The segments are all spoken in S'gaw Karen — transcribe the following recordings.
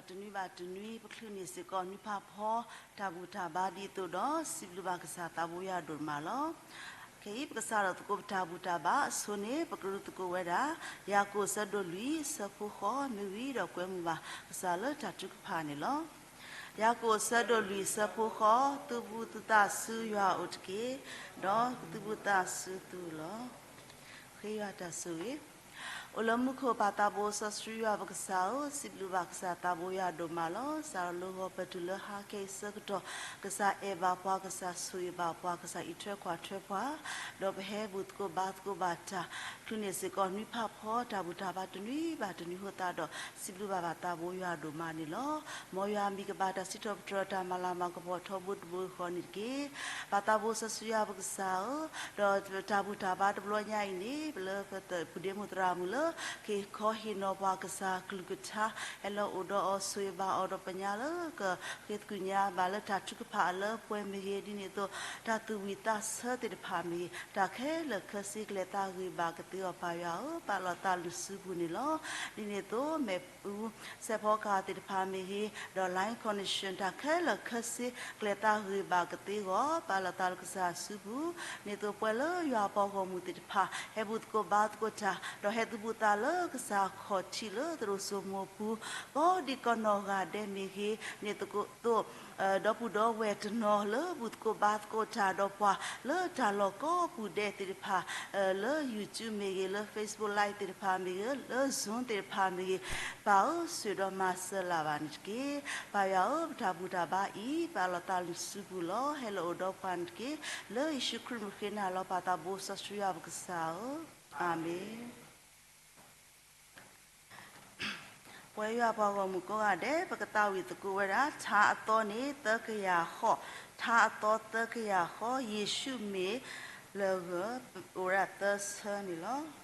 ဒီးတနွံဘၣ်တနွံ ပချုးန့ၢ်စ့ၢ်ကီးနွံဖးဖီ တၢ်ဘူၣ်တၢ်ဘါဒ်သိးဒီး စံးဘျုးဘၣ်ကစၢ်သးဘိယွၤဒိၣ်မးလီၤ. ခဲအံၤ ပကစးထီၣ်သကိးပတၢ်ဘူၣ်တၢ်ဘါအဆိန့ၣ် ပကရူၢ်သကိးဝဲဒၣ် ယၤကိာ်အဆၢဒိၣ်လွံၢ် အဆၢဖိဃိး မ့ၢ်ဝံၤဒီးကွဲမုာ်ဘၣ်ကစၢ်လၢတၢ်ထုကဖၣ်န့ၣ်လီၤ. ယၤကိာ်အဆၢဒိၣ်လွံၢ် အဆၢဖိဃိး, သုဘူးသုသးဆူယွၤအအိၣ်တက့ၢ်, ဒီးကသုဘူးသးဆူသုလီၤ. ဃ့ယွၤတၢ်ဆိၣ်ဂ့ၤ. အိၣ်လၢမူခိၣ်ပၢ်သးဘိစီဆှံယွၤပကစၢ်ဧၢ, စံးဘျုးဘၣ်ကစၢ်သးဘိယွၤဒိၣ်မးလီၤ. စးထီၣ်လၢဂီၤပတုၤလၢဟါခဲအံၤဆၢကတီၢ်, ကစၢ်အဲၣ်ဘၣ်ပှၤ, ကစၢ်ဆိၣ်ဂ့ၤဘၣ်ပှၤ, ကစၢ်အံးထွဲကွၢ်ထွဲပှၤ, ဒီးပဟဲဘူၣ်သကိးဘါသကိးဘၣ်တၢ်, ချုးန့ၢ်စ့ၢ်ကီးနွံဖးဖီတၢ်ဘူၣ်တၢ်ဘါတနွံဘၣ်တနွံအဃိသတးဒီး စံးဘျုးဘၣ်ဘၣ်သးဘိယွၤဒိၣ်မးန့ၣ်လီၤ. မ်ယွၤအမံၤကဘၣ်တၢ်စံးထီၣ်ပတြၢၤ တၢ်မၤလၤမၤကပီၤထီဘိတဘိဃီန့ၣ်တက့ၢ်. ပၢ်သးဘိစီဆှံယွၤပကစၢ်ဧၢ, ဒီးတၢ်ဘူၣ်တၢ်ဘါတဘျီညါအံၤန့ၣ် ပလၢပပူၤဒ့မူးသရၣ်မုၣ်လၢ ကဟ့ၣ်ခီဟ့ၣ်နီၤပှၤကစၢ်ကလုၢ်ကထါ, ဟဲလၢအိၣ်ဒီးအီၤဆိၣ်ဂ့ၤဘၣ်အီၤဒီးပညါလၢကဃ့သကွံာ်ညါဘၣ်လၢတၢ်ထုကဖၣ်အလၢပှဲၤမ့ၢ်ဂ့ၤ, ဒ်န့ၣ်အသိး တၢ်သူၣ်ဝံၣ်သးဆၢသ့ၣ်တဖၣ်မ့ၢ်ဂ့ၤ, တၢ်ခဲလၢာ်ခဲဆ့ကလဲၤသးဂ့ၤဘၣ်ကသ့အီၤ ပၢ်ယွၤဧၢ, ပာ်လီၤသးလၢနစုပူၤန့ၣ်လီၤ. ဒ်န့ၣ်အသိး မ့ၣ်အူ စဲးဖီကဟၣ်သ့ၣ်တဖၣ်မ့ၢ်ဂ့ၤ, ဒီး line connection တၢ်ခဲလၢာ်ခဲဆ့ကလဲၤသးဂ့ၤဘၣ်ကသ့အဂီၢ် ပာ်လီၤသးလၢကစၢ်စုပူၤ, ဒ်သိးပှၤလၢယွၤအပှၤဂီၢ်မုၢ်သ့ၣ်တဖၣ် ဟဲဘူၣ်သကိးဘါသကိးတၢ်, ဒီးဟဲသူၣ်ဘူၣ်သးလၢကစၢ်ခီၣ်ထံးလၢသရိာ်စိမိၤပူၤ, ကိးဒံကနီၢ်ဂၤဒဲးမ့ၢ်ဂ့ၤ, ဒ်သိး ဒီပုၢ်ဒီဝဲၢ်တနီၤလၢဘူၣ်သကိးဘါသကိးတၢ်ဒီးပှၤ လၢတၢ်လီၢ်ကိးပူၤဒဲးသ့ၣ်တဖၣ်, လၢ YouTube မ့ၢ်ဂ့ၤ, လၢ Facebook Live သ့ၣ်တဖၣ်မ့ၢ်ဂ့ၤ, လၢ Zoom သ့ၣ်တဖၣ်မ့ၢ်ဂ့ၤ, ပၢ်ဧၢ ဆှၢဒီးမၤစၢၤလၢ်ဘၣ်န့ၣ်တက့ၢ်. ပၢ်ယွၤဧၢ, ပတၢ်ဘူၣ်တၢ်ဘါအံၤ ပာ်လီၤသးလၢနစုပူၤလီၤ. ဟဲလၢအိၣ်ဒီးပှၤန့ၣ်တက့ၢ်. လၢယ့ၣ်ၡူးခရံာ်မုၢ်ဃ့နၤလီၤ ပၢ်သးဘိစီဆှံယွၤပကစၢ်ဧၢ, အၤမ့ၣ်. ပဝဲယွၤပှၤဂီၢ်မုၢ်ကိးဂၤဒဲး ပကသးဝံၣ်သကိးဝဲဒၣ် ထါအသီန့ၣ်သၢကယၤဃီ, ထါအသီသၢကယၤဃီ, ယ့ၣ်ၡူးမ့ၢ်လၢဂၢၢ်, အိၣ်ဝဲဒၣ်သၢဆၢန့ၣ်လီၤ.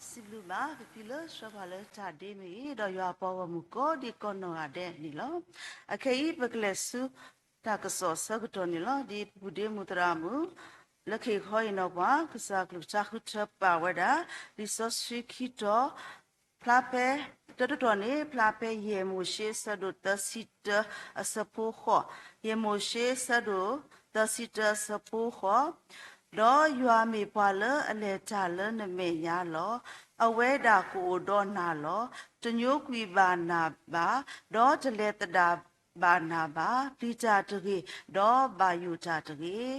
စံးဘျုးဘၣ် ပဖံလၢဆှၢပှၤလၢတၢ်ဒ့မ့ၢ်ဂ့ၤ, ဒီးယွၤအပှၤဂီၢ်မုၢ်ကိးဒံကနီၢ်ဂၤဒဲးန့ၣ်လီၤ. အခဲအံၤ ပကလဲၤဆူတၢ်ကစီၣ်အဆၢကတီၢ်န့ၣ်လီၤ. ဒ်ပပူၤဒ့မူးသရၣ်မုၣ် လၢကဟ့ၣ်ခီဟ့ၣ်နီၤပှၤ ကစၢ်ကလုၢ်ကထါဃုထၢပာ်ဝဲဒၣ် လံာ်စီဆှံခံတီၤ ဖျါဖဲ တၢတတီၤန့ၣ် ဖျါဖဲယဲၢ်မိၤၡ့ဆၢဒိၣ်သၢဆံတၢအဆၢဖိဃိး, ယဲၢ်မိၤၡ့ဆၢဒိၣ်သၢဆံတၢအဆၢဖိဃိး, ဒီးယွၤမ့ၢ်ပှၤလၢအလဲၤတၢ်လၢနမဲာ်ညါလီၤ. အဝဲဒၣ်ကအိၣ်ဒီးနၤလီၤ. တညိကွံာ်ဘၣ်နၤဘၣ်, ဒီးတလဲၤသဒၣ်ဘၣ်နၤဘၣ်. ပျံၤတၢ်တဂ့ၤ, ဒီးဘၣ်ယိၣ်တၢ်တဂ့ၤ.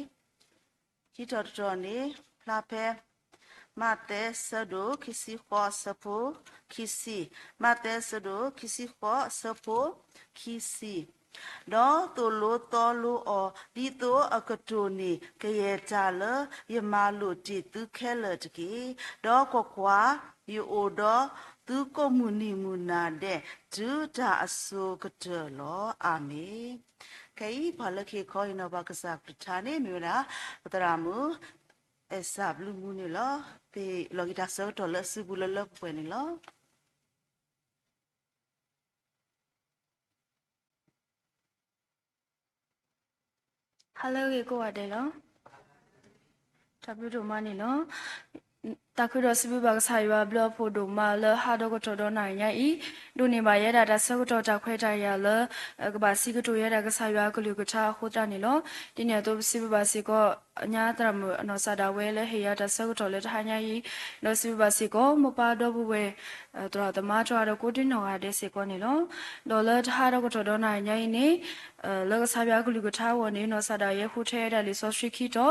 ခံထီၣ်တထီၣ်န့ၣ် ဖျါဖဲ မးသဲဆၢဒိၣ်ခံဆံဃိးအဆၢဖိခံဆံ, မးသဲဆၢဒိၣ်ခံဆံဃိးအဆၢဖိခံဆံ, ဒီးသိၣ်လိသီလိအီၤ ဒ်သိးအကတိၢ်န့ၢ် ကယဲၢ်တၢ်လၢယမၤလိာ်တ့ၢ်သုခဲလၢာ်တက့ၢ်. ဒီးကွၢ်ကွၢ်, ယအိၣ်ဒီးသုကိးမုၢ်နံၤမုၢ်နၤဒဲး တုၤတၢ်အစိၤကတၢၢ်လီၤ. အၤမ့ၣ်. ခဲအံၤပှၤလၢခံခီအံၤနီၤ ပှၤကစၢ်ကလုၢ်ကထါန့ၣ် မ့ၢ်ဝဲဒၣ် ပသရၣ်မုၣ် အဲၣ်စၢ်ဘျုးမူန့ၣ်လီၤ. ပလီၤက့ၤတၢ်ဆၢကတီၢ်လၢအစုပူၤလၢလၢပှဲၤပှဲၤန့ၣ်လီၤ. ဟါလၢအဂ့ၤကိးဂၤဒဲးလီၤ. တၢ်ဘျုးဒိၣ်မးန့ၣ်လီၤ. သးခုဒီးစံးဘျုးဘၣ်ကစၢ်ယွၤအဘျုးအဖှိၣ်ဒိၣ်မးလၢဟါဒီကတီၢ်ဒီးနၤအံၤညါအံၤ, ဒိးန့ၢ်ဘၣ်ယဲဒၣ်တၢ်ဆၢကတီၢ်တၢ်ခွဲးတၢ်ယာ်လၢ ကဘၣ်စံးကတိၤယဲဒၣ်ကစၢ်ယွၤအကလုၢ်ကထါအဃိသတးန့ၣ်လီၤ. ဒ်န့ၣ်အသိးပစံးဘျုးဘၣ်စ့ၢ်ကီး အညါသရၣ်မုၣ်အနီၢ်စၢ်ဒၣ်ဝဲလၢဟ့ၣ်ယၤတၢ်ဆၢကတီၢ်လၢတဟါညါအံၤ, ဒီးစံးဘျုးဘၣ်စ့ၢ်ကီးမိၢ်ပၢ်ဒီပုၢ်ဝဲၢ် သရၣ်သမါတဂၤဒီးကိးဒံနီၢ်ဂၤဒဲးစ့ၢ်ကီးန့ၣ်လီၤ. ဒီးလၢတဟါဒီကတီၢ်ဒီးနၤအံၤညါအံၤန့ၣ် လၢကစၢ်ယွၤအကလုၢ်ကထါအဂီၢ်န့ၣ် နီၢ်စၢ်ဒၣ်ယဲဃုထၢဝဲဒၣ်လံာ်စီဆှံခံတီၤ,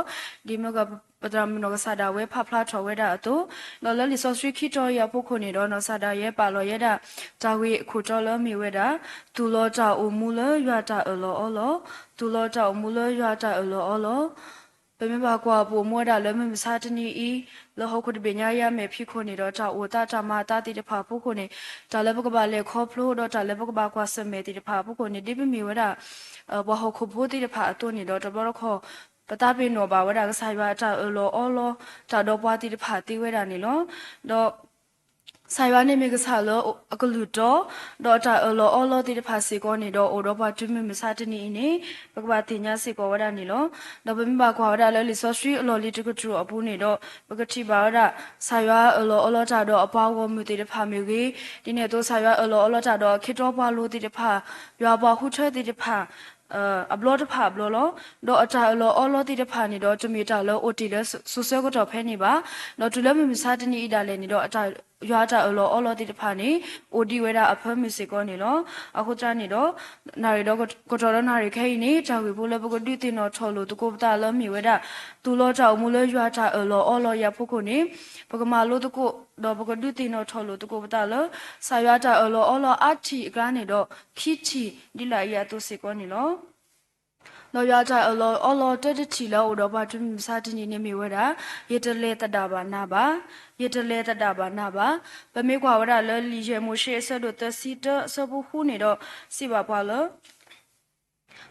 ဒ်မ့ၢ်က ပသရၣ်မုၣ်နီၢ်ကစၢ်ဒၣ်ဝဲဖးဖျါထီၣ်ဝဲဒၣ်အသိး, ဒီးလၢလံာ်စီဆှံခံတီၤအံၤအဖီခိၣ်န့ၣ်ဒီး နီၢ်စၢ်ဒၣ်ယဲပာ်လီၤယဲဒၣ် တၢ်ဂ့ၢ်အခိၣ်တီလၢမ့ၢ်ဝဲဒၣ် သူၣ်လီၤတၢ်အိၣ်မူလၢယွၤတၢ်အၢၣ်လီၤအီလီၤ, သူၣ်လီၤတၢ်အိၣ်မူလၢယွၤတၢ်အၢၣ်လီၤအီလီၤ. ပမ့ၢ်ဘၣ်ကွၢ်ပအိၣ်မူဝဲဒၣ်လၢမုၢ်မဆါတနံၤအံၤ, လၢဟီၣ်ခိၣ်တဘ့ၣ်ညါအံၤအမဲာ်ဖံးခိၣ်န့ၣ်ဒီး တၢ်အိၣ်သးတၢ်မၤအသးသ့ၣ်တဖၣ်အဖီခိၣ်န့ၣ်, တၢ်လၢပကဘၣ်လဲၤခီဖျိဒီးတၢ်လၢပကဘၣ်ကွၢ်ဆၢၣ်မဲာ်သ့ၣ်တဖၣ်အဖီခိၣ်န့ၣ် ဒ်ပမ့ၢ်ဝဲဒၣ် ပှၤဟီၣ်ခိၣ်ဖိသ့ၣ်တဖၣ်အသိးန့ၣ်ဒီး တဘျီတခီၣ် ပသးပ့ၤနီၣ်ဘၣ်ဝဲဒၣ်ကစၢ်ယွၤအတၢ်အၢၣ်လီၤအီလီၤ တၢ်ဒီးပှၤသ့ၣ်တဖၣ်သ့ဝဲဒၣ်န့ၣ်လီၤ. ဒီး ကစၢ်ယွၤန့ၣ်မ့ၢ်ကစၢ်လၢအကလုၢ်တီ, ဒီးတၢ်အၢၣ်လီၤအီလီၤသ့ၣ်တဖၣ်စ့ၢ်ကီးန့ၣ်ဒီး အိၣ်ဒီးပှၤတုၤမုၢ်မဆါတနံၤအံၤန့ၣ် ပကဘၣ်သ့ၣ်ညါစ့ၢ်ကီးဝဲဒၣ်န့ၣ်လီၤ. ဒီးပမ့ၢ်ဘၣ်ကွၢ်ဝဲဒၣ်လၢလံာ်စီဆှံအလီၢ်လံၤတကတြူၢ်အပူၤန့ၣ်ဒီး ပကထံၣ်ဘၣ်ဝဲဒၣ် ကစၢ်ယွၤအၢၣ်လီၤအီလီၤတၢ်ဒီးအပှၤဂီၢ်မုၢ်သ့ၣ်တဖၣ်မ့ၢ်ဂ့ၤ, ဒ်န့ၣ်အသိးကစၢ်ယွၤအၢၣ်လီၤအီလီၤတၢ်ဒီးအခ့တီပှၤလိၤသ့ၣ်တဖၣ်, ယွၤပှၤဃုထၢသ့ၣ်တဖၣ် အဘျီတဖၣ်အဘျီလီၤ. ဒီးအတၢ်အၢၣ်လီၤအီလီၤသ့ၣ်တဖၣ်န့ၣ်ဒီး တမ့ၢ်တၢ်လၢအိၣ်တ့ၢ်လၢစိၤဆၢကတီၢ်ဖဲန့ၣ်ဘၣ်. ဒီးတုၤလၢမုၢ်မဆါတနံၤအံၤဒၣ်လဲာ်န့ၣ်ဒီး ယွၤအတၢ်အၢၣ်လီၤအီလီၤသ့ၣ်တဖၣ်န့ၣ် အိၣ်ဒံးဝဲဒၣ်အဖၢမုၢ်စ့ၢ်ကီးန့ၣ်လီၤ. အဃိသတးန့ၣ်ဒီး နၣ်ရံၣ်ဒီးကတီၢ်ဒီးနၣ်ရံၣ်ခဲအံၤန့ၣ် တၢ်ဂ့ၢ်ဖိလၢပကဒုးသ့ၣ်နီၣ်ထီၣ်လိာ်သကိးပသးလၢမ့ၢ်ဝဲဒၣ် သူၣ်လီၤတၢ်အိၣ်မူလၢယွၤတၢ်အၢၣ်လီၤအီလီၤအံၤအဖီခိၣ်န့ၣ် ပကမၤလိသကိး ဒီးပကဒုးသ့ၣ်နီၣ်ထီၣ်လိာ်သကိးပသးလၢ ကစၢ်ယွၤတၢ်အၢၣ်လီၤအီလီၤအါထံၣ်အကျါန့ၣ်ဒီး ခံထံၣ်ဒ်လာ်အံၤအသိးစ့ၢ်ကီးန့ၣ်လီၤ. ဒီးယွၤအတၢ်အၢၣ်လီၤအီလီၤတၢတထံၣ်လၢအအိၣ်ဒီးပှၤတုၤမုၢ်မဆါတနံၤန့ၣ်မ့ၢ်ဝဲဒၣ် ယတလဲၤသဒၣ်ဘၣ်နၤဘၣ်, ယတလဲၤသဒၣ်ဘၣ်နၤဘၣ်. ပမ့ၢ်ကွၢ်ဝဲဒၣ်လၢလံာ်ယဲၢ်မိၤၡ့အဆၢဒိၣ်သၢဆံတၢအဆၢဖိဃုန့ၣ်ဒီး စံးဘၣ်ပှၤလၢ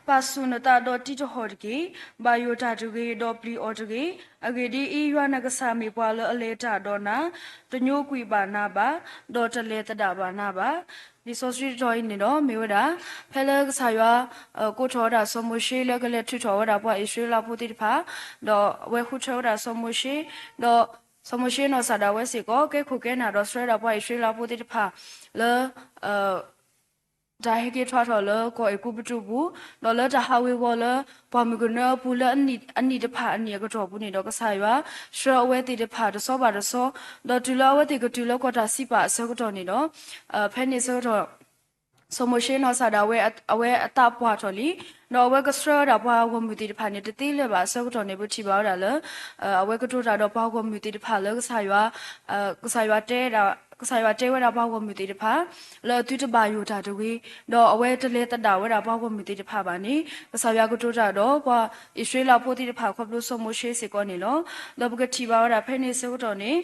ပာ်ဆူၣ်နသးဒီးတံၤတဟီၣ်တက့ၢ်. ဘၣ်ယိၣ်တၢ်တဂ့ၤ, ဒီးပျံၤအီၤတဂ့ၤ. အဂ့ၢ်ဒ်အံၤ, ယွၤနကစၢ်မ့ၢ်ပှၤလၢအလဲၤတၢ်ဒီးနၤ, တညိကွံာ်ဘၣ်နၤဘၣ်, ဒီးတလဲၤသဒၣ်ဘၣ်နၤဘၣ်. လံာ်စီဆှံတတီၤအံၤန့ၣ်ဒီး မ့ၢ်ဝဲဒၣ် ဖဲလၢကစၢ်ယွၤ ကိးထီၣ်ဝဲဒၣ်စီၤမိၤၡ့လၢကလဲၤထုးထီၣ်ဝဲဒၣ်ပှၤအံၣ်စရ့လးဖိသ့ၣ်တဖၣ်, ဒီးအဝဲဃုထၢဝဲဒၣ်စီၤမိၤၡ့, ဒီးစီၤမိၤၡ့နီၢ်စၢ်ဒၣ်ဝဲစ့ၢ်ကီး ကဲခိၣ်ကဲနၢ်ဒီးဆှၢဝဲဒၣ်ပှၤအံၣ်စရ့လးဖိသ့ၣ်တဖၣ် လၢ တၢ်ဟဲက့ၤထွဲထီၣ်လၢကီၢ်အဲၤကူပတူးပူၤ, ဒီးလၢတၢ်ဟးဝ့ၤဝီၤလၢပှၢ်မုၢ်ကနၢအပူၤလၢအနံၣ်တဖၣ်အနံၣ်အကတီၢ်ပူၤန့ၣ်ဒီး ကစၢ်ယွၤဆှၢအဝဲသ့ၣ်တဖၣ်တဆီဘၣ်တဆီ, ဒီးတုၤလၢအဝဲသ့ၣ်ကတုၤလၢကီၢ်တၢ်စံးပာ်အဆၢကတီၢ်န့ၣ်ဒီး ဖဲန့ၣ်အဆၢကတီၢ် စီၤမိၤၡ့နီၢ်စၢ်ဒၣ်ဝဲ အဝဲအသးပှၢ်ထီၣ်လံ, ဒီးအဝဲကဆှၢဝဲဒၣ်ပှၤဂီၢ်မုၢ်သ့ၣ်တဖၣ်န့ၣ် တသ့လၢၤဘၣ်အဆၢကတီၢ်န့ၣ် ပထံၣ်ဘၣ်ဝဲဒၣ်လၢ အဝဲကတိၤတၢ်ဒီးပှၤဂီၢ်မုၢ်သ့ၣ်တဖၣ်လၢကစၢ်ယွၤ ကစၢ်ယွၤတဲ ကစၢ်ယွၤတဲဝဲဒၣ်ပှၤဂီၢ်မုၢ်သ့ၣ်တဖၣ် လၢအသုတဘၣ်ယိၣ်တၢ်တဂ့ၤ, ဒီးအဝဲတလဲၤသဒၣ်ဝဲဒၣ်ပှၤဂီၢ်မုၢ်သ့ၣ်တဖၣ်ဘၣ်န့ၣ် ကစၢ်ယွၤကတိၤတၢ်ဒီးပှၤအံၣ်စရ့လးဖိသ့ၣ်တဖၣ်ခီဖျိစီၤမိၤၡ့စ့ၢ်ကီးန့ၣ်လီၤ. ဒီးပကထံၣ်ဘၣ်ဝဲဒၣ်ဖဲန့ၣ်အဆၢကတီၢ်န့ၣ်